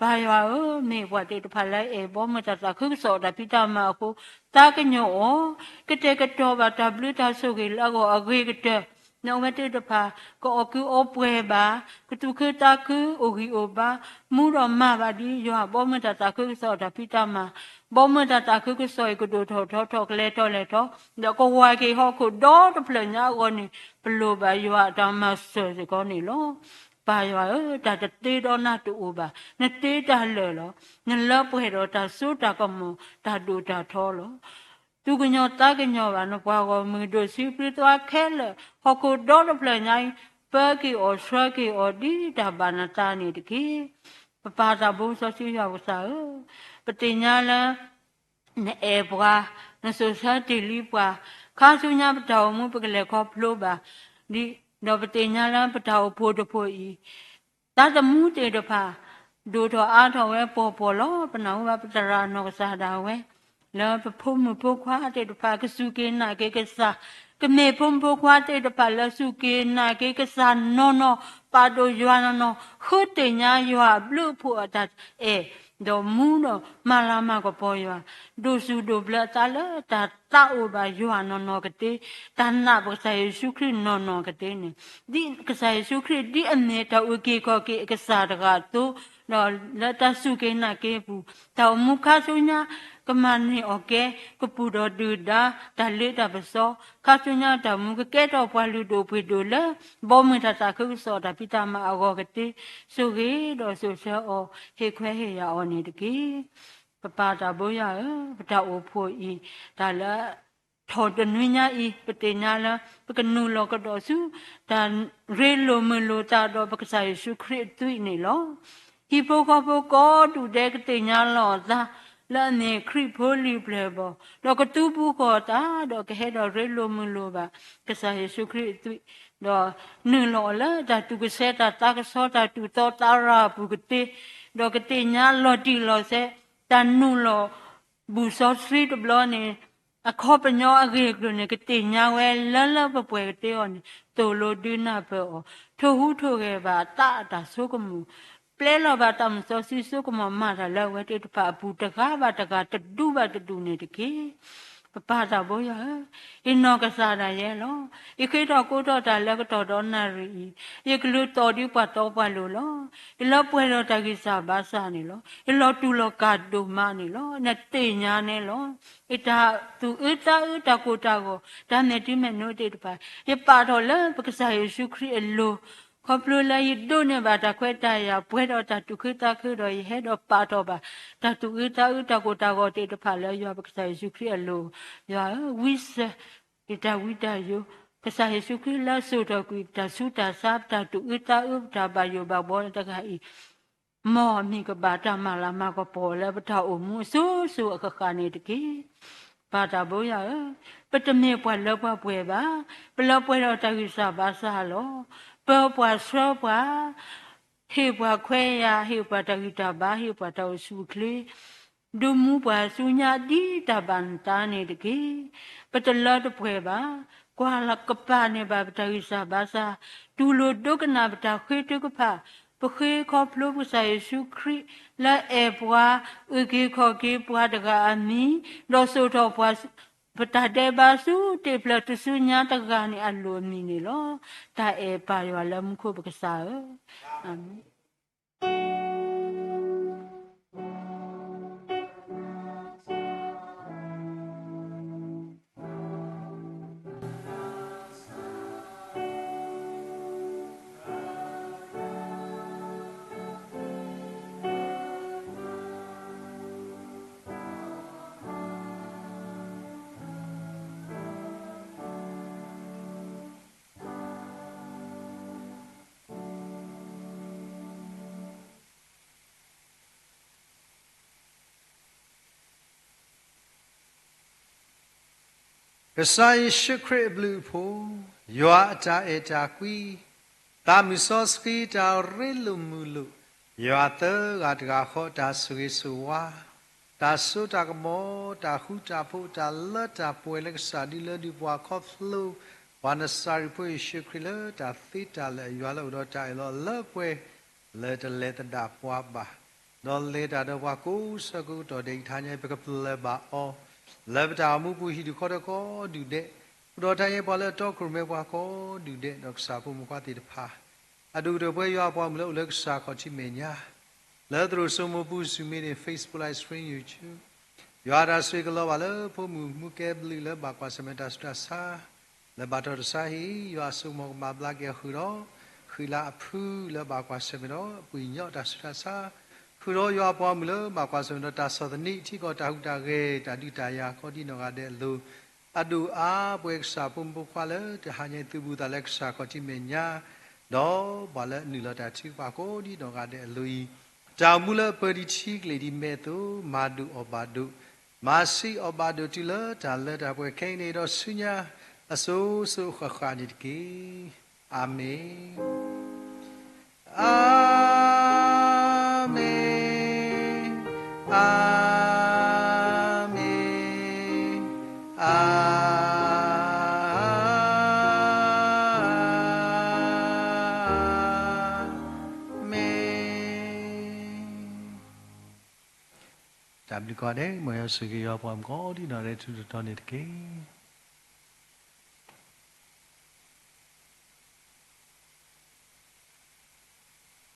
ပၢ်ယွၤဧၢ, မ့ၢ်ပှၤသ့ၣ်တဖၣ်လၢအအဲၣ်ဘီမုၢ်တၢ်သးခုကစီၣ်အတၢ်ဖံးတၢ်မၤအဃိ, သးကညီၤအီၤ, ကတဲာ်ကတီၤဘၣ်တၢ်ဘျုးတၢ်ဆိၣ်ဂ့ၤလၢအဂီၢ်အဂ့ၤကတၢၢ်, ဒီးအဝဲသ့ၣ်တဖၣ် ကအီၣ်ကုးအီပှဲၤဘၣ်, ကသူၣ်ခုသးခုအိၣ်ဂံၢ်အိၣ်ဘါ, မူဒီးမၤဘၣ်ဒ်ယွၤဘီမုၢ်တၢ်သးခုကစီၣ်အတၢ်ဖံးတၢ်မၤ, ဘီမုၢ်တၢ်သးခုကစီၣ်အံၤကဒိၣ်ထီၣ်ထီထီၣ်ကလဲၤထီၣ်လဲၤထီ, ဒီးကဝၤက့ၤဟီၣ်ခိၣ်ဒီတဖျၢၣ်ညါအဂီၢ်န့ၣ် ပလိၣ်ဘၣ်ယွၤအတၢ်မၤစၢၤစ့ၢ်ကီးန့ၣ်လီၤ. ပၢ်ယွၤဧၢ, တၢ်တသ့ဒီးနၤတအိၣ်ဘၣ်, နသ့တၢ်လၢာ်လီၤ. နလၢပှဲၤဒီးတၢ်စိတၢ်ကမီၤ တၢ်ဒိၣ်တၢ်ထီလီၤ. သူၣ်ကညီၤသးကညီၤဘၣ် နပှၤဂီၢ်မုၢ်ဒိၣ်ဆံးပြံသွါခဲလၢာ် ဟီၣ်ခိၣ်ဒီတဖျၢၣ်ညါအံၤ ပၢက့ၤအီၤဆှၢက့ၤအီၤဒ်တၢ်ဘၣ်နသးန့ၣ်တက့ၢ်. ပပၢ်သးဘိစီဆှံယွၤပကစၢ်ဧၢ, ပသ့ၣ်ညါလၢ နအဲၣ်ပှၤ, နစိာ်ဆၢတ့ၢ်လံပှၤ, ခါဆူညါပတၢ်အိၣ်မူပကလဲၤခီဖျိဘၣ်, ဒ် ဒီးပသ့ၣ်ညါလၢပတၢ်အိၣ်ဖှိၣ်တဖှိၣ်အံၤ သးသမူသ့ၣ်တဖၣ် ဒိၣ်ထီၣ်အါထီၣ်ဝဲပှီၢ်ပှီၢ်လီၤ. ပနၢ်ဟူဘၣ်ပသရၣ်နီၢ်ကစၢ်ဒၣ်ဝဲ လၢပဖိမုၣ်ဖိခွါသ့ၣ်တဖၣ် ကစူၢ်က့ၤနာ်က့ၤကစၢ်, ကမ့ၢ်ဖိမုၣ်ဖိခွါသ့ၣ်တဖၣ်လၢစူၢ်က့ၤနာ်က့ၤကစၢ်နီၢ်နီၢ်, ပာ်ဒိၣ်ယွၤနီၢ်နီၢ်, ဃုသ့ၣ်ညါယွၤအဘျုးအဖှိၣ်အတၢ်အဲၣ်, ဒီးမူဒီးမၤလၤမၤကပီၤယွၤ, ဒိးစူၣ်ဒိးဘျၢအသးလၢတၢ်သးအိၣ်ဘၣ်ယွၤနီၢ်နီၢ်ကသ့, တၢ်နာ်ပကစၢ်ယ့ၣ်ၡူးခရံာ်နီၢ်နီၢ်ကသ့န့ၣ်, ဒ်ကစၢ်ယ့ၣ်ၡူးခရံာ် ဒ်အမ့ၢ်တၢ်အုၣ်က့ၤခီၣ်က့ၤအကစၢ်တဂၤအသိး, ဒီးလၢတၢ်စူၢ်က့ၤနာ်က့ၤအပူၤ, တၢ်အိၣ်မူခါဆူညါ ကမၤန့ၢ်အီၣ်ကဲ, ကပူၤဒီးဒုၣ်ဒါ, တၢ်လ့တၢ်ပစီ, ခါဆူညါတၢ်မူကကဲထီၣ်ပှၤလုၢ်ဒိၣ်ပှ့ၤဒိၣ်လၢ ဘီမုၢ်တၢ်သးခုကစီၣ်တၢ်ဖံးတၢ်မၤအဂီၢ်ကသ့, ဆိၣ်ဂ့ၤဒီးစိၤဆၢအီၤ, ဟ့ၣ်ခွဲးဟ့ၣ်ယာ်အီၤန့ၣ်တက့ၢ်. ပပၢ်တၢ်ဘိယွၤဧၢ, ပတၢ်အိၣ်ဖှိၣ်အံၤ တၢ်လၢ ထီၣ်တနွံညါအံၤ ပသ့ၣ်ညါလၢ ပကနုာ်လီၤကဒီးဆူ တၢ်ရ့လိာ်မုာ်လိာ်သးဒီးပကစၢ်ယ့ၣ်ၡူးခရံာ်အသွံၣ်န့ၣ်လီၤ. ဟံၣ်ဖိဃီဖိကိးဒူၣ်ဒဲးကသ့ၣ်ညါလီၤအသး လၢအမ့ၢ်ခရံာ်ဖိလံၤပျဲၢ်ဘီၣ်, ဒီးကသူဘူးဃီၤအသး ဒီးကဟဲဒီးရ့လိာ်မုာ်လိာ်ဘၣ် ကစၢ်ယ့ၣ်ၡူးခရံာ်အသွံၣ်, ဒီးနုာ်လီၤအီၤလၢတၢ်သူၣ်ကဆှီတၢ်သးကဆှီ တၢ်သူၣ်သီသးရၤအပူၤကသ့, ဒီးကသ့ၣ်ညါလီၤတံၢ်လီၤဆဲး တၢ်နုာ်လီၤ ဘူၣ်စီဆှံတဘျီန့ၣ် အခီပညီအဂ့ၢ်အကျိၤန့ၣ် ကသ့ၣ်ညါဝဲလၢလၢပှဲၤပှဲၤကသ့အီၤန့ၣ် သိၣ်လိဒုးနၢ်ပၢၢ်အီၤ, ထိၣ်ဟူးထိၣ်ဂဲၤဘၣ်အသးအတၢ်ဆိကမိၣ်, ပျဲလီၤဘၣ်တၢ်မုၢ်စီဆှံဆိကမိၣ်မၤတၢ်လၢအဝဲသ့ၣ်တဖၣ်အပူၤ တဂၤဘၣ်တဂၤ တဒူဘၣ်တဒူန့ၣ်တက့ၢ်. ပပၢ်တၢ်ဘိယွၤဧၢ, ယနီၢ်ကစၢ်ဒၣ်ယဲလီၤ. ယဃ့ထီၣ်ကိးထီၣ်တၢ်လၢကတီၢ်ဒီနၣ်ရံၣ်အံၤ, ယကလူးသီၣ်ဒ်ပှၤတီပှၤလိၤလီၤ. ယလၢပှဲၤဒီးတၢ်ဂံၢ်စၢ်ဘါစၢ်န့ၣ်လီၤ. ယလီၤတူာ်လီၤကာ်ဒိၣ်မးန့ၣ်လီၤ. နသ့ၣ်ညါန့ၣ်လီၤ. ယတၢ်သူၣ်အုးသးအုးတၢ်ကိၢ်တၢ်ဂီၤ တၢ်မဲာ်ထံမဲာ်နိသ့ၣ်တဖၣ် ယပာ်ထီၣ်လၢပကစၢ်ယ့ၣ်ၡူးခရံာ်အလိၤ, ခီဖျိလၢယဒိးန့ၢ်ဘၣ်တၢ်ခွဲးတၢ်ယာ် ပှဲၤဒီးတၢ်သူၣ်ခုသးခုဒီး ယဟဲဒီးပာ်ထီၣ်ဘၣ် တၢ်သူၣ်အုးသးအုးတၢ်ကိၢ်တၢ်ဂီၤသ့ၣ်တဖၣ်လၢယွၤပကစၢ်ယ့ၣ်ၡူးခရံာ်အလိၤ, ယွၤဧၢ, ဝံစၢၤ ယတၢ်ဝံတၢ်ယိၤ, ကစၢ်ယ့ၣ်ၡူးခရံာ်လၢစိာ်ထီၣ်ကွံာ် ပတၢ်ဆူးတၢ်ဆါ ပတၢ်သူၣ်အုးသးအုး ပတၢ်ဘၣ်ယိၣ်ဘၣ်ဘှီတဂၤအံၤ မ်အမံၤကဘၣ်တၢ်မၤလၤမၤကပီၤလၢပတၢ်အိၣ်မူအစိၤစိၤအဃၣ်ဃၣ်န့ၣ်တက့ၢ်. ပၢ်တၢ်ဘိယွၤဧၢ, ပတမ့ၢ်ပှၤလၢပှဲၤပှဲၤဘၣ်, ပလၢပှဲၤဒီးတၢ်ဂံၢ်စၢ်ဘါစၢ်လီၤ. ပၢပှၤဆှၢပှၤ, ဟ့ၣ်ပှၤခွဲးယာ်, ဟ့ၣ်ပှၤတၢ်ဂံၢ်တၢ်ဘါ, ဟ့ၣ်ပှၤတၢ်အိၣ်ဆူၣ်အိၣ်ချ့ ဒိမူပှၤဆူညါဒ်တၢ်ဘၣ်နသးန့ၣ်တက့ၢ်. ပတလၢတပှဲၤဘၣ်, ကွၢ်ကပၤန့ၢ်ဘၣ်ပတၢ်ဂံၢ်စၢ်ဘါစၢ်, တူၢ်လိာ်ဒိကနၣ်ပတၢ်ဃ့ထုကဖၣ်, ပဃ့ခီဖျိပကစၢ်ယ့ၣ်ၡူးခရံာ် လၢအဲၣ်ပှၤ, အုၣ်က့ၤခီၣ်က့ၤပှၤတဂၤအမံၤ, ဒီးစိာ်ထီၣ်ပှၤ ပတၢ်ဒဲးဘးဆူတ့ၢ်ဖျၢၣ်တဆူညါတဂၤန့ၣ်အလိၤအမံၤန့ၣ်လီၤ. တၢ်အဲၣ်ပၢ်ယွၤလၢမူခိၣ်ပကစၢ်ဧၢ, အၤမ့ၣ်. ကစၢ်ယ့ၣ်ၡူးခရံာ်အဘျုးအဖှိၣ်, ယွၤအတၢ်အဲၣ်တၢ်ကွံ, သးမုၢ်စီဆှံတၢ်ရ့လိာ်မုာ်လိာ်, ယွၤသၢဂၤတဂၤဃီတၢ်ဆိၣ်ဂ့ၤဆိၣ်ဝါ, တၢ်စိတၢ်ကမီၤ, တၢ်ဃူတၢ်ဖိး, တၢ်လၢတၢ်ပှဲၤလၢကစၢ်ဒုးလၢဒုးပှၤခီဖျိ ပှၤနစၤရ့းဖိယ့ၣ်ၡူးခရံာ်လၢတၢ်သ့တၢ်လၢာ် ယွၤလၢအိၣ်ဒီးတၢ်အၢၣ်လီၤလၢပှဲၤ လၢတလဲၤသဒၣ်ပှၤဘၣ် ဒီးလဲၤတၢ်ဒီးပှၤကိးဆၢကိးကတီၢ်ဒဲးအံၤ တဟါညါအံၤ ပကပလၢၢ်ဘၣ်အီၤ လၢပတၢ်အိၣ်မူပူၤ ဟံၣ်ဒူၣ်ဃီဒီးကိးဒူၣ်ဒဲး, အိၣ်ဒီးတၢ်ဟ့ၣ်ပှၤလၢအတီခိၣ်ရိၣ်မဲပှၤကိးဒူၣ်ဒဲး ဒီးကစၢ်ဖိမုၣ်ဖိခွါသ့ၣ်တဖၣ်, အဒိၣ်ကတၢၢ်ပဝဲယွၤအပှၤမုၣ်လၢအိၣ်လၢကစၢ်ခီၣ်ထံးမဲာ်ညါ လၢသရိာ်စိမိၤပူၤ Zoom meeting, Facebook Live Stream, YouTube, ယွၤတၢ်ဆိၣ်ဂ့ၤကလီၤဘၣ်လၢဖိမုၣ်မူကဲဘျုးလၢဘၣ်ကွၢ်ဆၢၣ်မဲာ်တၢ်ဆူးတၢ်ဆါ လၢဘၣ်တီၢ်တၢ်ဆါဟံၣ်, ယွၤအစိကမီၤကမၤဘျါက့ၤအီၤဃုာ်ဒီး ဃံလၤအဖုလၢဘၣ်ကွၢ်ဆၢၣ်မဲာ်ဒီး ပှ့ၤညီတၢ်ဆူးတၢ်ဆါ, ဃုာ်ဒီးယွၤအပှၤမုၣ်လၢဘၣ်ကွၢ်ဆၢၣ်မဲာ်ဒီးတၢ်ဆီၣ်သနံး ထံကီၢ်တၢ်ဟူးတၢ်ဂဲၤ တၢ်ဒုးတၢ်ယၤကိးဒ်နီၢ်ဂၤဒဲးအလိၤ, အဒိၣ်အါပဝဲကစၢ်ဖိမုၣ်ဖိခွါလၢတဟါညါအံၤ သုးဘူးသးလၢကစၢ်ခီၣ်ထံးမဲာ်ညါ ဒီးပှၤလၢနုာ်လီၤတၢ်ထုကဖၣ်ကိးဒ်နီၢ်ဂၤဒဲးအလိၤအံၤ, တၢ်အိၣ်မူလၢအပၢဒ်ထံကလ့ၢ်ဒ်မဲးအသိး မၤဒိၣ်အီၣ်ဘၣ်ဒိၣ်, မၤဆံးအီၣ်ဘၣ်ဒိၣ်တုၤလၢတၢ်လၢတၢ်ပှဲၤခဲအံၤန့ၣ်ဒီးဆူညါ အစိၤစိၤအဃၣ်ဃၣ်န့ၣ်တက့ၢ်. အၤမ့ၣ်, အၤမ့ၣ်, အၤမ့ၣ်, အၤမ့ၣ်. တၢ်ဘျုးကိးဂၤဒဲး, မ်ယွၤဆိၣ်ဂ့ၤက့ၤပှၤကိးဒံနီၢ်ဂၤဒဲး ထူးထူးတီၤတီၤန့ၣ်တက့ၢ်.